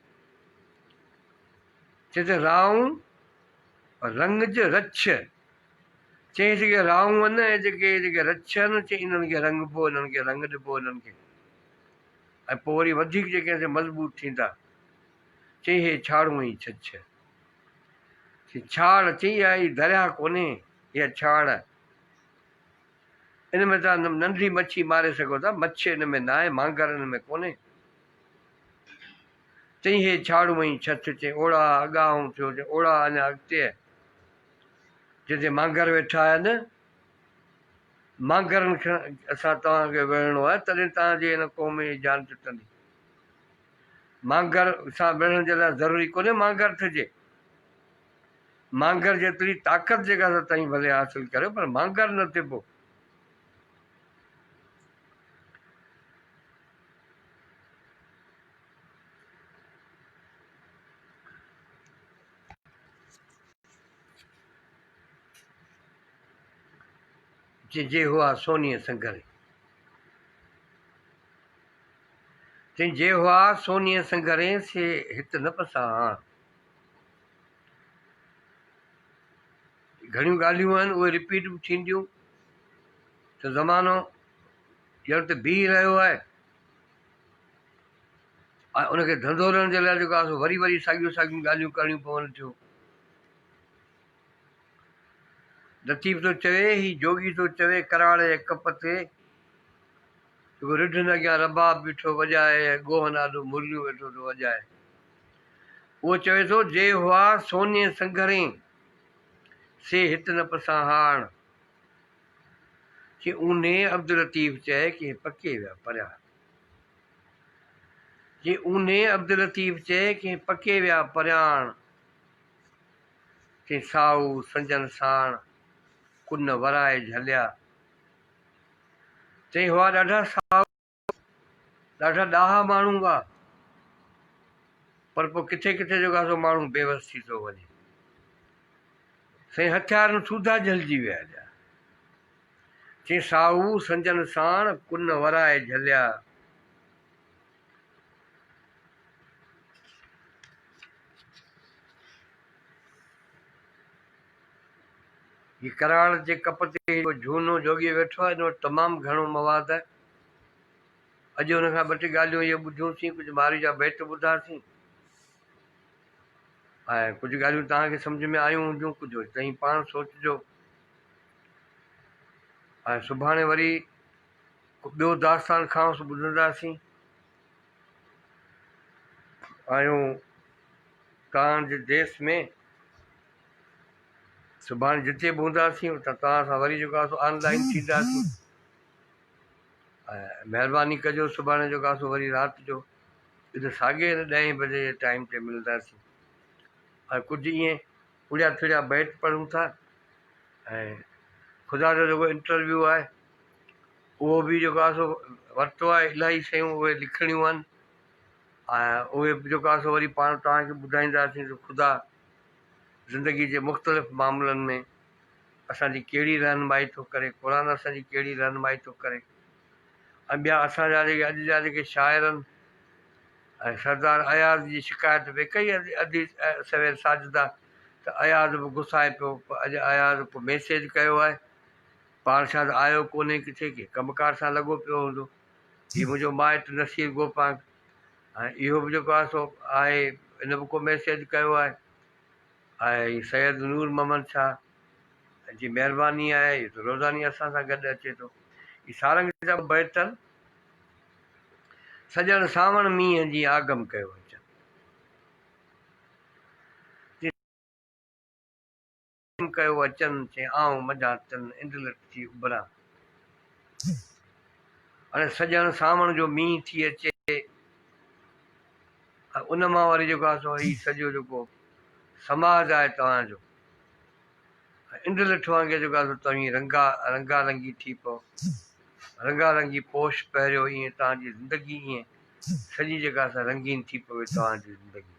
چي ته رائون رنگ جي رڇ. چيائين جيڪي رائون آهن ۽ جيڪي جيڪي رڇ آهن چيائين انهن کي رنگبو انهن کي رنگ ڏبو انهن کي ۽ پوء وري وڌيڪ جيڪي سي مضبوط ٿيندا. چيائين هي ڇاڙون ۽ ڇڇ. چيائين ڇاڙ چيائين اها هي درياهه ڪونهي اها ڇاڙ آهي. ان ۾ توهان ننڍڙي مڇي ماري سگهو ٿا مڇ ان ۾ ناهي مانگر ان ۾ ڪونهي. چيائين هي ڇاڙون ۽ ڇڇ چيائين اوڙاهه اڳاهون ٿيو چيائين اوڙاهه اڃا اڳتي آهي. جتي مانگر ويٺا آهن، مانگرن سان توهان کي وڙهڻو آهي، تڏهن توهان جي هن قوم جي جان ڇٽندي. مانگر سان وڙهڻ جي لاء ضروري ڪونهي مانگر ٿجي. مانگر جيتري طاقت جيڪا سا توهين ڀلي حاصل ڪريو پر مانگر نه ٿبو. چي جي هئا سونيء سنگهري. چي جي هئا سونيء سنگهري سي هت نه پسان هاڻ. گهڻيون ڳالهيون آهن اهي رپيٽ به ٿينديون ته زمانو ڄڻ ته بيهي رهيو آهي. ۽ ان کي ڌنڌو رهڻ جي لاء جيڪو آهي سو وري وري ساڳيون ساڳيون ڳالهيون ڪرڻيون پون ٿيون. لطيف ٿو چوي، هي جوڳي ٿو چوي ڪراڙ جي ڪپ تي، جيڪو رڍن اڳيان رباب بيٺو وڄائي ۽ ڳوهن آڏو مرليون ويٺو ٿو وڄائي. اهو چوي ٿو، جي هئا سوني سنگهرين، سي هت نه پسان هاڻ. چي اونهي عبداللطيف چئي، ڪي پڪي ويا پريان. جي اونهي عبداللطيف چئي، ڪنهن پڪي ويا پرياڻ، ڪنهن سائو سنجن ساڻ، ڪن ورائي جهليا. چئي هئا ڏاڍا سائو، ڏاڍا ڏاها ماڻهو هئا، پر پوء ڪٿي ڪٿي جو گاسو ماڻهو بيوس ٿي ٿو وڃي. سائين هٿيارن سوڌا جهلجي ويا هليا. چي ساهو سنجن ساڻ، ڪن ورائي جهليا. هي ڪراڙ جي ڪپ تي هڪ جهونو جوڳي ويٺو آهي، ان وٽ تمام گهڻو مواد آهي. اڄ ان کان ٻه ٽي ڳالهيون اهي ٻڌيون سين، ڪجهه مارئي جا بيت ٻڌاسين ۽ ڪجهه ڳالهيون توهان کي سمجهه ۾ آيون هونديون، ڪجهه توهين پاڻ سوچجو. ۽ سڀاڻي وري ٻيو داستان کانئس ٻڌنداسين. آيون توهان جي ديس ۾ سڀاڻي جتي به هونداسين اتان توهان سان وري جيڪو آهي سو آن لائن ٿينداسين ۽ مهرباني ڪجو سڀاڻي جيڪو آهي سو وري رات جو ان ساڳي ڏهين بجي جي ٽائيم تي ملنداسين ۽ ڪجهه ائين اڙيا ٿڙيا بيت پڙهون ٿا ۽ خدا جو جيڪو انٽرويو آهي اهو به جيڪو آهي سو ورتو آهي الاهي شيون اهي لکڻيون آهن ۽ اهي به جيڪو آهي سو وري پاڻ توهان کي ٻڌائينداسين ته خدا زندگي جي مختلف معاملن ۾ اسان جي ڪهڙي رهنمائي ٿو ڪري، قرآن اسان جي ڪهڙي رهنمائي ٿو ڪري ۽ ٻيا اسان جا جيڪي اڄ جا جيڪي شاعر آهن ۽ سردار اياز جي شڪايت پئي ڪئي ادي سوير ساجده ته اياز به گسائي پيو اڄ اياز ڪو ميسيج ڪيو آهي پاڻ شايد آيو ڪونهي ڪٿي ڪي ڪم ڪار سان لڳو پيو هوندو هي منهنجو مائٽ نصير گوپانگ ۽ اهو به جيڪو آهي سو آهي ان به ڪو ميسيج ڪيو آهي ۽ سيد نور محمد شاهه جي مهرباني آهي اهو ته روزاني اسان سان گڏ اچي ٿو. هي سارنگ جا ٻه بيت آهن. سڄڻ سانوڻ مينهن جي آگم ڪيو اچن. ڪيو اچن چي آئون منجهان تن انڊلٺ ٿي اڀران. هاڻي سڄڻ سانوڻ جو مينهن ٿي اچي ۽ ان مان وري جيڪو آهي سو هي سڄو جيڪو سماج آهي توهان جو ۽ انڊلٺ وانگي جيڪو آهي سو توهين رنگا رنگا رنگي ٿي پئو رنگا رنگي پوش پهريو ائين توهان جي زندگي ائين سڄي جيڪا آهي سا رنگين ٿي پوي توهان جي زندگي.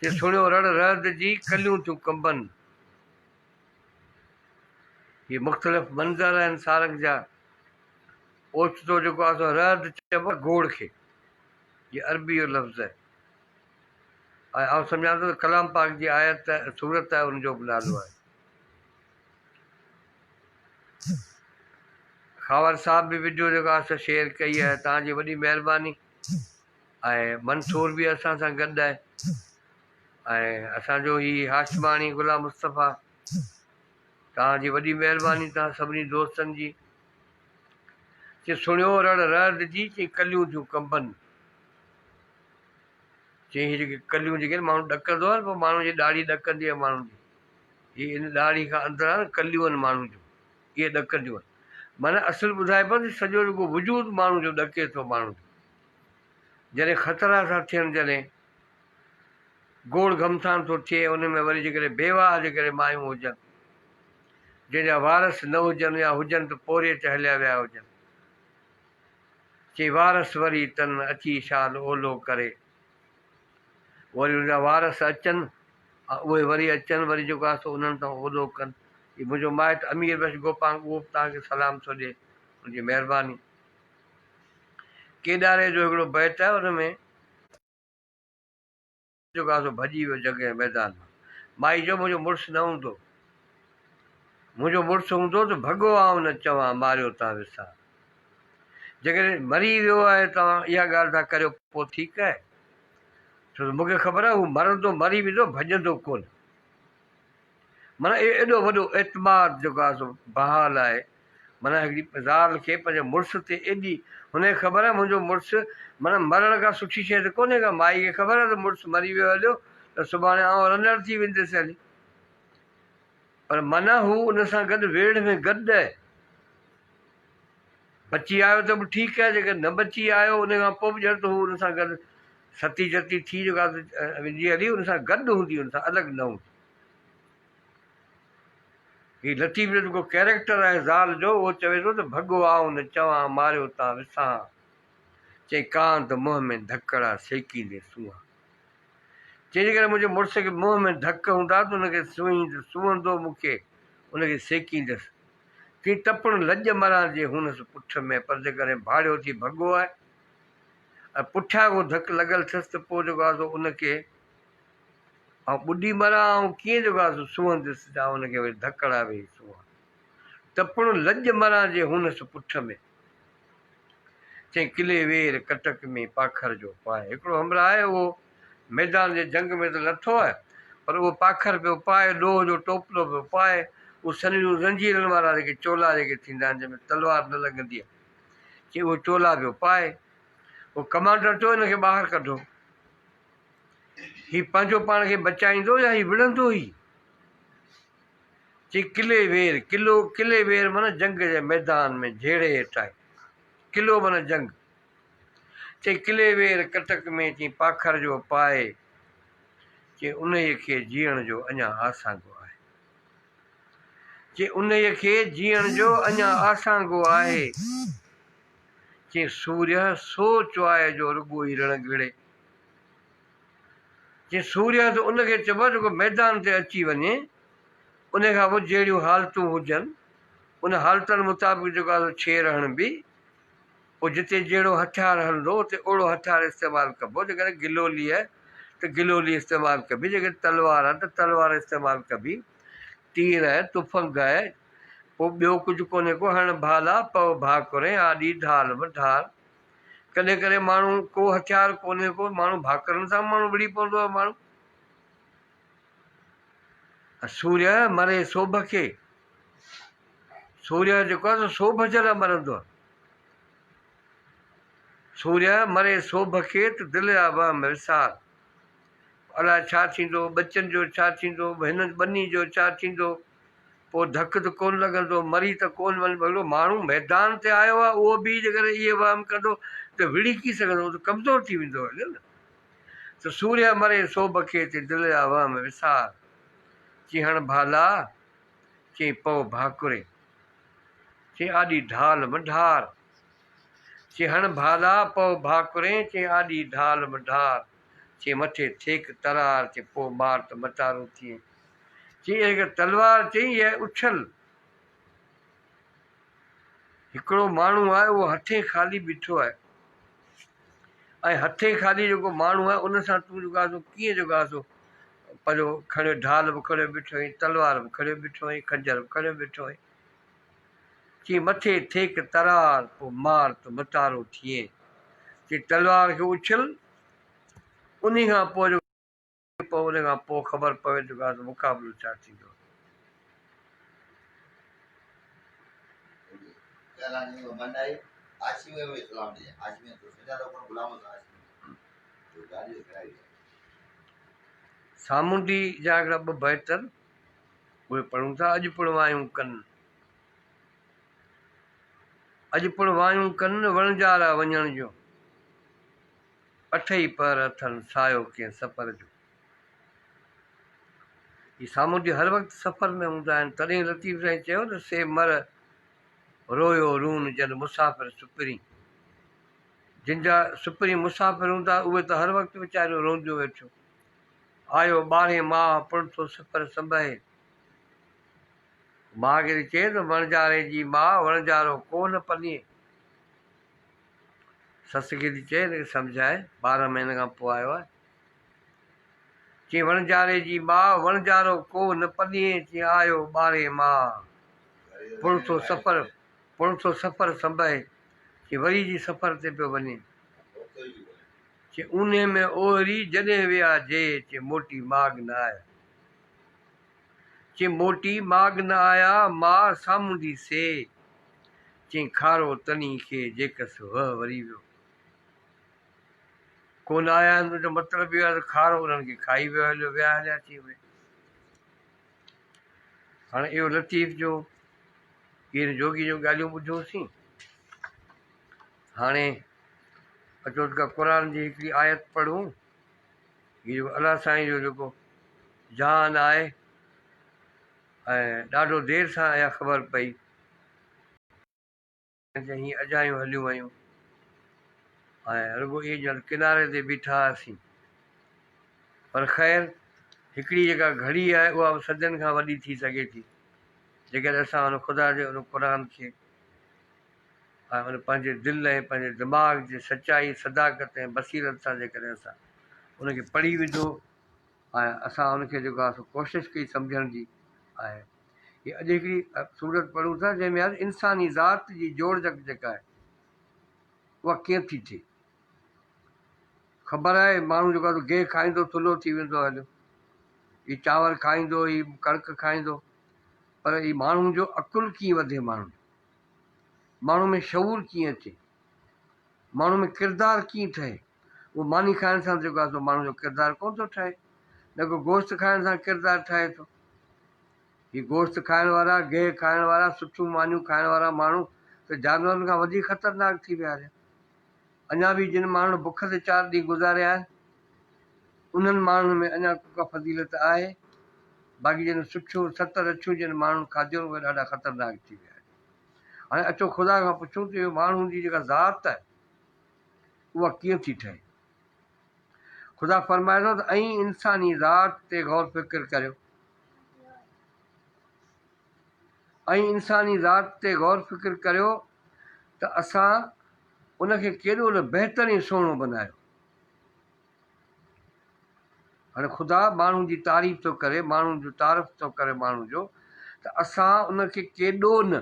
چي سڻيو رڙ رعد جي ڪليون ٿيون ڪنبن. هي مختلف منظر آهن سارنگ جا. اوچتو جيڪو آهي سو رعد چئبو آهي گوڙ کي. هي عربي جو لفظ آهي ۽ آئون سمجهان ٿو ته ڪلام پاڪ جي آيت سورت آهي ان جو به نالو آهي. خاور صاحب به وڊيو جيڪو آهي سو شيئر ڪئي آهي توهان جي وڏي مهرباني. ۽ منصور به اسان سان گڏ آهي ۽ اسان جو هي هاشماڻي غلام مصطفيٰ توهان جي وڏي مهرباني توهان سڀني دوستن جي چي سڻيو رڙ رعد جي چي ڪليون ٿيون ڪنبن چي هي جيڪي ڪليون جيڪي ماڻهو ڏڪندو آهي پوء ماڻهو جي ڏاڙهي ڏڪندي آهي ماڻهو جي هي ان ڏاڙهي کان اندر آهن ڪليون آهن ماڻهو جون اهي ڏڪنديون آهن معنيٰ اصل ٻڌائبو آهي ته سڄو جيڪو وجود ماڻهو جو ڏڪي ٿو ماڻهو جو جڏهن خطرا ٿا ٿين جڏهن گوڙ گهمسان ٿو ٿئي ان ۾ وري جيڪڏهن بيواهه جيڪڏهن مايون هجن جنهن جا وارث نه هجن يا هجن ته پورهيي تي هليا ويا هجن چي وارث وري تن اچي شال اولو ڪري وري ان جا وارث اچن ۽ اهي وري اچن وري جيڪو آهي سو انهن تان اولو ڪن هي منهنجو مائٽ امير بخش گوپانگ اهو به توهان کي سلام ٿو ڏئي ان جي مهرباني ڪيڏاري جو هڪڙو بيت آهي ان ۾ جيڪو آهي سو ڀڄي ويو جڳ ۽ ميدان مان. مائي چيو منهنجو مڙس نه هوندو. منهنجو مڙس هوندو ته ڀڳو آئون نه چوان ماريو تان وسان. جيڪڏهن مري ويو آهي توهان اها ڳالهه ٿا ڪريو پوء ٺيڪ آهي. ڇو ته مون کي خبر آهي هو مرندو مري ويندو ڀڄندو ڪونه. معنيٰ اهو ايڏو وڏو اعتماد جيڪو آهي سو بحال آهي. معنيٰ هڪڙي زال کي پنهنجي مڙس تي ايڏي هن کي خبر آهي منهنجو مڙس معنيٰ مرڻ کان سٺي شيء ته ڪونهي ڪا مائي کي خبر آهي ته مڙس مري ويو هليو ته سڀاڻي آئون رنڙ ٿي ويندس هلي پر معنيٰ هو ان سان گڏ ويڙهه ۾ گڏ آهي بچي آيو ته به ٺيڪ آهي جيڪڏهن نه بچي آيو ان کان پوء به ڄڻ ته هو ان سان گڏ ستي جتي ٿي جيڪا ويندي هلي ان سان گڏ هوندي ان سان الڳ نه هوندي. هي لطيف جو جيڪو ڪئريڪٽر آهي زال جو اهو چوي ٿو ته ڀڳو آئون نه چوان ماريو تان وسان چئي ڪانڌ منهن ۾ ڌڪڙا سيڪيندي سونهان چئي جيڪڏهن منهنجي مڙس کي منهن ۾ ڌڪ هوندا ته ان کي سونهين سونهندو مون کي ان کي سيڪيندس چئي ٽپڻ لڄ مران جي هونس پٺ ۾ پر جيڪڏهن ڀاڙيو ٿي ڀڳو آهي ۽ پٺيان ڪو ڌڪ لڳل ٿيس ته پوء جيڪو آهي سو ان کي آئون ٻڏي مران آئون ڪيئن جيڪو آهي سو سونهندس جا ان کي وري ڌڪڙا ويهي سونهان ته پڻ لڄ مران جي هونس پٺ ۾. چئي قلعي وير ڪٽڪ ۾ پاکر جو پائي. هڪڙو همراهه آهي اهو ميدان جي جنگ ۾ ته لٿو آهي پر اهو پاکر پيو پائي، لوهه جو ٽوپلو پيو پائي، اهو سنهڙيون زنجيرن وارا جيڪي چولا جيڪي ٿيندا آهن جنهن ۾ تلوار نه لڳندي آهي چئي اهو چولا پيو پائي. اهو ڪمانڊر چيو هن کي ٻاهر ڪڍو. هي پنهنجو پاڻ کي بچائيندو يا هي وڙهندو ئي؟ چي قلعي وير، قلعو، قلعي وير معنيٰ جنگ جي ميدان ۾ جهيڙي هيٺ آهي. قلعو معنيٰ جنگ. چي قلعي وير ڪٽڪ ۾ چي پاکر جو پائي، چي انهيء کي جيئڻ جو اڃا آسانگو آهي. چي انهيء کي جيئڻ جو اڃا آسانگو آهي. چي سورهيه سو چوائي جو رڳو ئي رڻ گهڙي. چي سورهيه ته ان کي چئبو آهي جيڪو ميدان تي اچي وڃي، ان کان پوء جهڙيون حالتون هجن، ان حالتن مطابق جيڪو آهي سو ڇير هڻبي. پوء جتي جهڙو هٿيار هلندو اتي اوڙو هٿيار استعمال ڪبو. جيڪڏهن گلولي آهي ته گلولي استعمال ڪبي، جيڪڏهن تلوار آهي ته تلوار استعمال ڪبي، تير آهي، تفنگ آهي، پوء ٻيو ڪجهه ڪونهي ڪو، هڻ ڀالا، پئو ڀاڪرين، آڏي ڍال به ڍال. ڪڏهن ڪڏهن ماڻهو ڪو هٿيار ڪونهي ڪو، ماڻهو ڀاڪرن سان به ماڻهو وڙهي پوندو آهي ماڻهو. سورهيه مري سوڀ کي. سورهيه جيڪو آهي سو سوڀ جي لاء مرندو آهي. سورهيه مري سوڀ کي ته دل جا وهم وسار. الاء ڇا ٿيندو، ٻچن جو ڇا ٿيندو، هن ٻني جو ڇا ٿيندو، پوء ڌڪ ته ڪونه لڳندو، مري ته ڪونه وڃبو. هڪڙو ماڻهو ميدان تي آيو آهي، اهو به جيڪڏهن اهي وهم ڪندو ته وڙهي ڪيئن سگهندو، اهو ته ڪمزور ٿي ويندو هليو نه. ته سورهيه مري سوڀ کي ته دل جا وهم وسار. چيهڻ ڀالا، چئين پئو ڀاڪري، چئين آڏي ڍال م ڍار. چئين هڻ ڀالا، پئو ڀاڪرين، چئين آڏي ڍال م ڍار. چئين مٿي ٿيڪ ترار، چئين پوء مار ته متارو ٿئين. چئين اهي تلوار، چئين اها اڇل. هڪڙو ماڻهو آهي اهو هٿين خالي بيٺو آهي ۽ هٿين خالي جيڪو ماڻهو آهي ان سان تون جيڪو آهي سو ڪيئن جيڪو آهي سو پنهنجو کڻيو ڍال به کڻيو بيٺو آهين تلوار به کڻيو بيٺو آهين خنجر به کڻيو بيٺو آهين چي مٿي ٿيڪ ترار پوء مار ته متارو ٿئين چي تلوار کي اڇل انهي کان پوء پوء ان کان پوء خبر پوي ته ته مقابلو ڇا ٿيندو. سامونڊي جا هڪڙا ٻه بيت اهي پڙهون ٿا، اڄ پڻ وايون ڪن، اڄ پڻ وايون ڪن، وڻجارا وڃڻ جون. اٺئي پهر اٿن سايو ڪنهن سفر جو. هي سامونڊي هر وقت سفر ۾ هوندا آهن، تڏهن لطيف سائين چيو ته سي مر رويو رون جن مسافر سپرين. جن جا سپرين مسافر هوندا اهي ته هر وقت ويچاريون روئنديون ويٺيون. آيو ٻارهين ماهه پڻ ٿو سفر سنبهي. ماء کي ٿي چئي ته وڻجاري جي ماء وڻجارو ڪو نه پني. سس کي ٿي چئي، هن کي سمجهائي، 12 مهينن کان پوء آيو آهي. چيائين، وڻجاري جي ماء، وڻجارو ڪو نه پنيئي، چيائين، آيو ٻارهين ماهه، پڻ ٿو سفر، پڻ ٿو سفر سنبهي، چيائين، وري جي سفر تي پيو وڃي. چيائين، اونهي ۾ اوهري، جڏهن ويا جي، چيائين، موٽي ماڳ نه آيا. چي موٽي ماڳ نه آيا، ماء سامونڊي سي. چئين کارو تني کي جيڪس وهه وري ويو. ڪو نه آيا آهن جو مطلب اهو آهي ته کارو انهن کي کائي ويو هليو ويا هليا ٿي اهي. هاڻي اهو لطيف جو پير جوڳي جون ڳالهيون ٻڌيونسين. هاڻي اچو ته قرآن جي هڪڙي آيت پڙهون. هي جيڪو الله سائين جو جيڪو جهان آهي ۽ ڏاڍو دير سان اها خبر پئي ته هي اجايون هليون ويون ۽ رڳو اهي ڄڻ ڪناري تي بيٺا هئاسين پر خير هڪڙي جيڪا گهڙي آهي اها به صدين کان وڏي ٿي سگهي ٿي جيڪڏهن اسان ان خدا جي ان قرآن کي ۽ ان پنهنجي دل ۽ پنهنجي دماغ جي سچائي، صداقت ۽ بصيرت سان جيڪڏهن اسان ان کي پڙهي وڌو ۽ اسان ان کي جيڪو آهي سو ڪوشش ڪئي سمجهڻ جي ۽ هي اڄ هڪڙي سورت پڙهون ٿا جنهن ۾ آهي انساني ذات جي جوڙجڪ جيڪا آهي اها ڪيئن ٿي ٿئي. خبر آهي ماڻهو جيڪو آهي سو گيهه کائيندو ٿلهو ٿي ويندو هليو، هي چانور کائيندو، هي ڪڻڪ کائيندو، پر هي ماڻهو جو عقل ڪيئن وڌي ماڻهو جو ماڻهو ۾ شعور ڪيئن اچي، ماڻهو ۾ ڪردار ڪيئن ٺهي، اهو ماني کائڻ سان جيڪو آهي سو ماڻهو جو ڪردار ڪونه ٿو ٺهي، نه ڪو گوشت کائڻ سان ڪردار ٺهي ٿو. هي گوشت کائڻ وارا، گيهه کائڻ وارا، سٺيون مانيون کائڻ وارا ماڻهو ته جانورن کان وڌيڪ خطرناڪ ٿي ويا آهن. اڃا به جن ماڻهن بک تي چار ڏينهن گذاريا آهن، انهن ماڻهن ۾ اڃا ڪا فضيلت آهي؟ باقي جن سٺيون ستر اڇيون جن ماڻهن کاڌيون اهي ڏاڍا خطرناڪ ٿي ويا آهن. هاڻي اچو خدا کان پڇون ته اهو ماڻهن جي جيڪا ذات آهي اها ڪيئن ٿي ٺهي؟ خدا فرمائي ٿو ته ۽ انساني ذات تي غور فڪر ڪريو. ۽ انساني ذات تي غور فڪر ڪريو ته اسان ان کي ڪيڏو نه بهتر ۽ سهڻو بنايو. هاڻي خدا ماڻهن جي تعريف ٿو ڪري، ماڻهن جو تعارف ٿو ڪري ماڻهن جو ته اسان ان کي ڪيڏو نه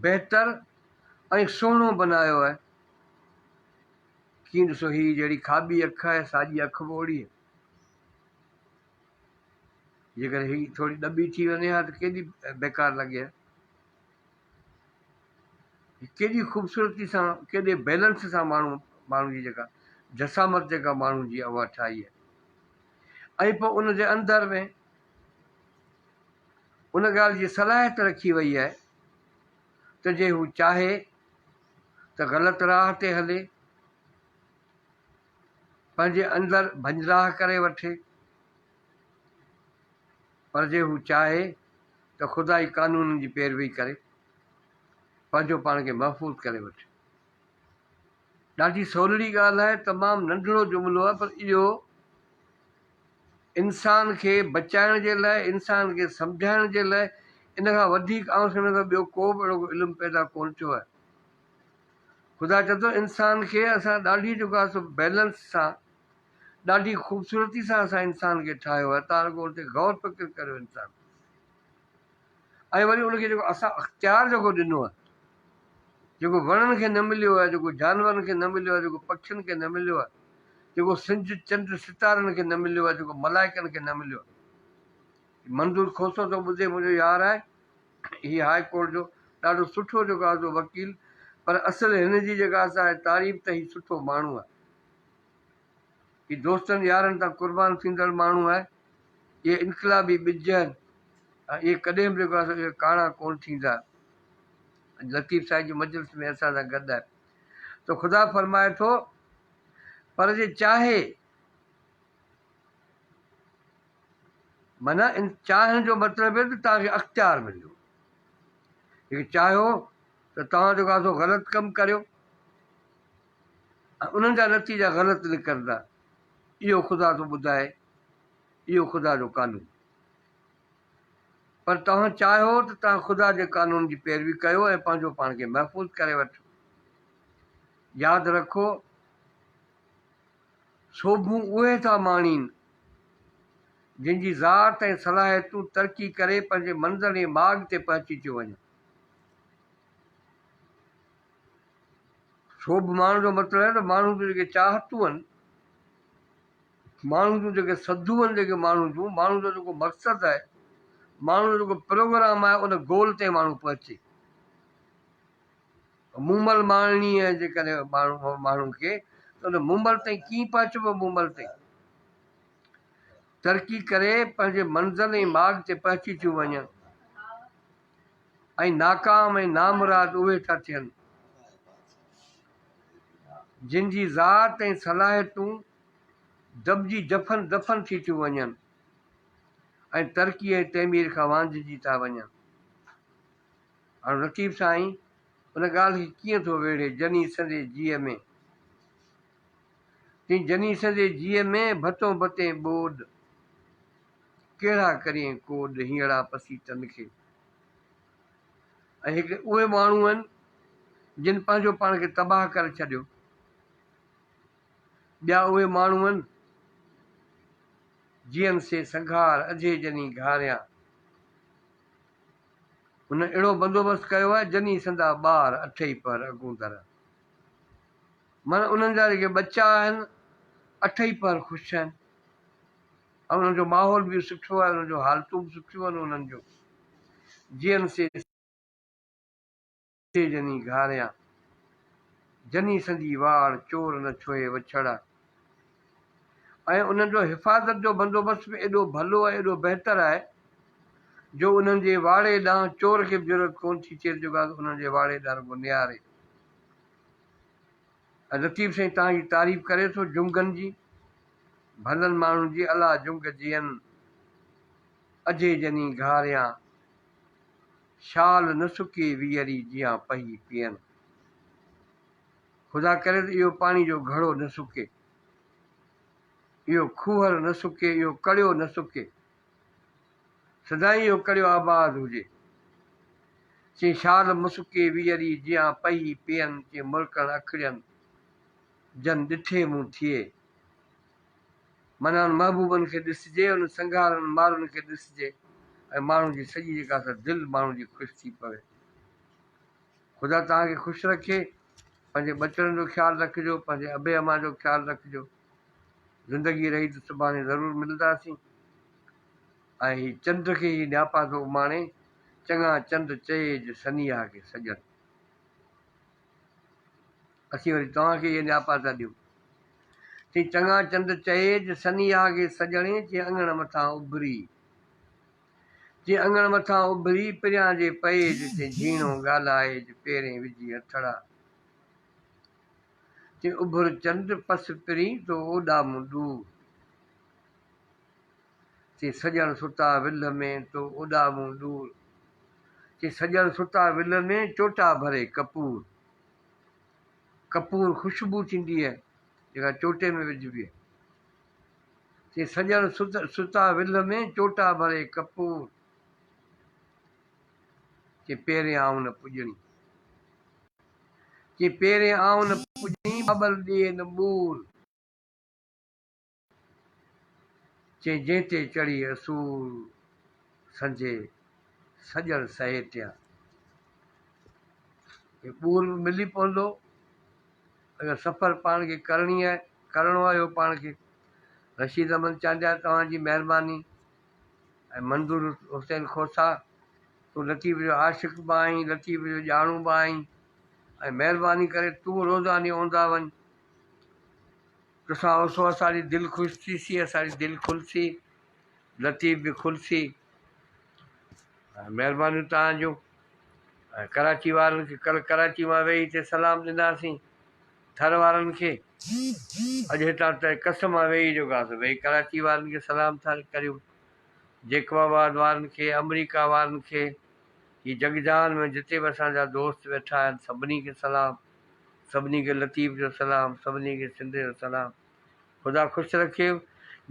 بهتر ۽ سهڻو بنايو آهي. ڪيئن ڏسو هي جهڙي کاٻي اک آهي ساڄي اک به اوڙي آهي. جيڪڏهن هي ٿوري ڏٻي ٿي وڃي ها ته ڪيڏي بيڪار لڳي ها. ڪيڏي خوبصورتي سان ڪيڏي بيلنس سان ماڻهو ماڻهو جي جيڪا جسامت جيڪا ماڻهو جي اها ٺاهي آهي ۽ پوء ان جي اندر ۾ ان ڳالهه جي صلاحيت رکي وئي آهي ته جي هو چاهي ته غلط راهه تي هلي پنهنجي اندر ڀڃراهه ڪري وٺي پر جي هو چاهي ته خدائي قانونن جي پيروي ڪري پنهنجو پاڻ کي محفوظ ڪري وٺي. ڏاڍي سولڙي ڳالهه آهي، تمام ننڍڙو جملو آهي پر اهو انسان کي بچائڻ جي لاء، انسان کي سمجهائڻ جي لاء ان کان وڌيڪ آئون سمجهان ٿو ٻيو ڪو به اهڙو علم پيدا ڪونه ٿيو آهي. خدا چوي ٿو انسان کي اسان ڏاڍي جيڪو آهي سو بيلنس سان ڏاڍي خوبصورتي سان اسان انسان کي ٺاهيو آهي، توهان رڳو ان تي غور فڪر ڪريو انسان ۽ وري ان کي جيڪو اسان اختيار جيڪو ڏنو آهي جيڪو وڻن کي نه مليو آهي جيڪو جانورن کي نه مليو آهي جيڪو پکين کي نه مليو آهي جيڪو سج چنڊ ستارن کي نه مليو آهي جيڪو ملائڪن کي نه مليو آهي. منظور کوسو ٿو ٻڌي منهنجو يار آهي هي هاء ڪورٽ جو ڏاڍو سٺو جيڪو آهي سو وڪيل پر اصل هن جي جيڪا آهي تعريف ته هي سٺو ماڻهو آهي. هي دوستن يارن تان قربان ٿيندڙ ماڻهو آهي. اهي انقلابي ٻج آهن ۽ اهي ڪڏهن به جيڪو آهي سو اهي ڪاڻا ڪونه ٿيندا. اڄ لطيف سائين جي مجلس ۾ اسان سان گڏ آهي ته خدا فرمائي ٿو پر جي چاهي معنيٰ ان چاهڻ جو مطلب آهي ته توهان کي اختيار مليو. جيڪي چاهيو ته توهان جيڪو آهي سو غلط ڪم ڪريو. ۽ انهن جا نتيجا غلط نڪرندا. اهو خدا ٿو ٻڌائي، اهو خدا جو قانون. پر توهان چاهيو ته توهان خدا جي قانون جي پيروي ڪيو ۽ پنهنجو پاڻ کي محفوظ ڪري وٺو. ياد رکو، سوڀون اهي ٿا ماڻين، جن جي ذات ۽ صلاحيتون ترقي ڪري پنهنجي منزل ۽ ماڳ تي پهچي ٿيون وڃن. سوڀ ماڻڻ جو مطلب آهي ته ماڻهو جون جيڪي چاهتون آهن، ماڻهو جون جيڪي سڌون آهن جيڪي ماڻهو جون، ماڻهو جو جيڪو مقصد آهي، ماڻهو جو جيڪو پروگرام آهي ان گول تائين ماڻهو پهچي. مومل ماڻڻي آهي جيڪڏهن ماڻهو ماڻهو کي ته ان مومل تائين ڪيئن پهچبو مومل تائين ترقي ڪري پنهنجي منزل ۽ ماڳ تي پهچي ٿيون وڃن. ۽ ناڪام ۽ نامراد اهي ٿا ٿين، جن جي ذات ۽ صلاحيتون دٻجي جفن دفن ٿي ٿيون وڃن ۽ ترقي ۽ تعمير کان وانجهجي ٿا وڃن. هاڻ لطيف سائين ان ڳالهه کي ڪيئن ٿو ويڙهي، جني سندي جيء ۾، تين جني سندي جيء ۾، ڀتون بتين ٻوڏ. ڪهڙا ڪرين ڪوڏ هينئڙا پسي تن کي. ۽ هڪڙي اهي ماڻهو آهن جن پنهنجو پاڻ کي تباهه ڪري ڇڏيو. ٻيا اهي ماڻهو آهن جيئن سي سنگهار اجهي جني گهاريان. هن اهڙو بندوبست ڪيو آهي جني سندا ٻار اٺئي پهر اگوندر. معنيٰ انهن جا جيڪي ٻچا آهن اٺئي پهر خوش آهن. ۽ انهن جو ماحول به سٺو آهي، انهن جون حالتون به سٺيون آهن، انهن جو جيئن سي جني گهاريان، جني سندي واڙ، چور نه ڇهي وڇڙا. ۽ انهن جو حفاظت جو بندوبست به ايڏو ڀلو ۽ ايڏو بهتر آهي جو انهن جي واڙي ڏانهن چور کي به جرئت ڪونه ٿي ٿئي ته جيڪو آهي انهن جي واڙي ڏانهن رڳو نهاري. ۽ لطيف سائين توهان جي تعريف ڪري ٿو جنگن جي، ڀلن ماڻهن جي، الله جنگ جيئن. اجهي جني گهاريان، شال نه سڪي ويئري جيان پهي پين. خدا ڪري ته اهو پاڻي جو گهڙو نه سڪي، اهو کوهر نه سڪي، اهو ڪڙيو نه سڪي. سدائين اهو ڪڙيو آباد هجي. چي شال مسڪي ويئري جيان پهي پين، چي مرڪڻ اکڙين جن ڏٺي مون ٿئي. معنيٰ انهن محبوبن کي ڏسجي، انهن سنگهارن مارن کي ڏسجي ۽ ماڻهو جي سڄي جيڪا سا دل ماڻهو جي خوش ٿي پوي. خدا توهان کي خوش رکي. پنهنجي ٻچڙن جو خيال رکجو، پنهنجي ابي امان جو خيال رکجو. زندگي رهي ته سڀاڻي ضرور ملنداسين. ۽ هي چنڊ کي هي نياپا ٿو اماڻي، چڱا چنڊ چئيج سنيها کي سڄڻ. اسين وري توهان کي اهي نياپا ٿا ڏيون. چي چڱا چنڊ چئيج سنيها کي سڄڻي، چي اڱڻ مٿان اڀري. چي اڱڻ مٿان اڀري، پريان جي پئيج، چي جهيڻو ڳالهائيج، پيرين وجهي هٿڙا. چي اڀر چنڊ پس پرين، تو اوڏا مون ڏور. چي سڄڻ ستا ولهه ۾، تو اوڏا مون ڏور. چي سڄڻ ستا ولهه ۾، چوٽا ڀري ڪپور. ڪپور خوشبو ٿيندي آهي، جيڪا چوٽي ۾ وجهبي آهي. چي سڄڻ ستا ولهه ۾، چوٽا ڀري ڪپور. چي پيرين آئون نه پڄڻي. چي پيرين آئون نه پڄڻي، ٻاٻل ڏي نه ٻور. چي جنهن تي چڙهي اسور، سنجهي سڄڻ سهيٽيان. هي ٻور به ملي پوندو. اگر سفر پاڻ کي ڪرڻي آهي، ڪرڻو آهي اهو پاڻ کي. رشيد احمد چانڊيا توهان جي مهرباني ۽ منظور حسين کوسا تون لطيف جو عاشق به آهين، لطيف جو ڄاڻو به آهين ۽ مهرباني ڪري تون روزاني اوندا وڃ. تسان اوسو اسان جي دل خوش ٿيسي، اسان جي دل کلسي، لطيف به کلسي. مهربانيون توهان جون. ۽ ڪراچي وارن کي ڪل ڪراچي مان ويهي هتي سلام ڏناسين ٿر وارن کي، اڄ هتان ته ڪس مان ويهي جو گاس ويهي ڪراچي وارن کي سلام ٿا ڪريون، جيڪب آباد وارن کي، آمريڪا وارن کي، هي جڳ جهان ۾ جتي به اسان جا دوست ويٺا آهن سڀني کي سلام. سڀني کي لطيف جو سلام، سڀني کي سنڌ جو سلام. خدا خوش رکيو.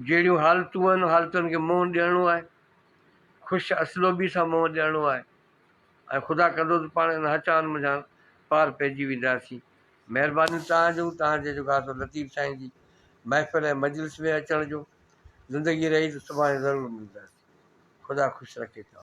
جهڙيون حالتون آهن، حالتن کي منهن ڏيڻو آهي. خوش اسلوبي سان منهن ڏيڻو آهي ۽ خدا ڪندو ته پاڻ ان هچان منجهان پار پئجي وينداسين. مهربانيون توهان جون، توهان جي جيڪو آهي سو لطيف سائين جي محفل ۽ مجلس ۾ اچڻ جو. زندگي رهي ته سڀاڻي ضرور ملنداسين. خدا خوش رکي توهان.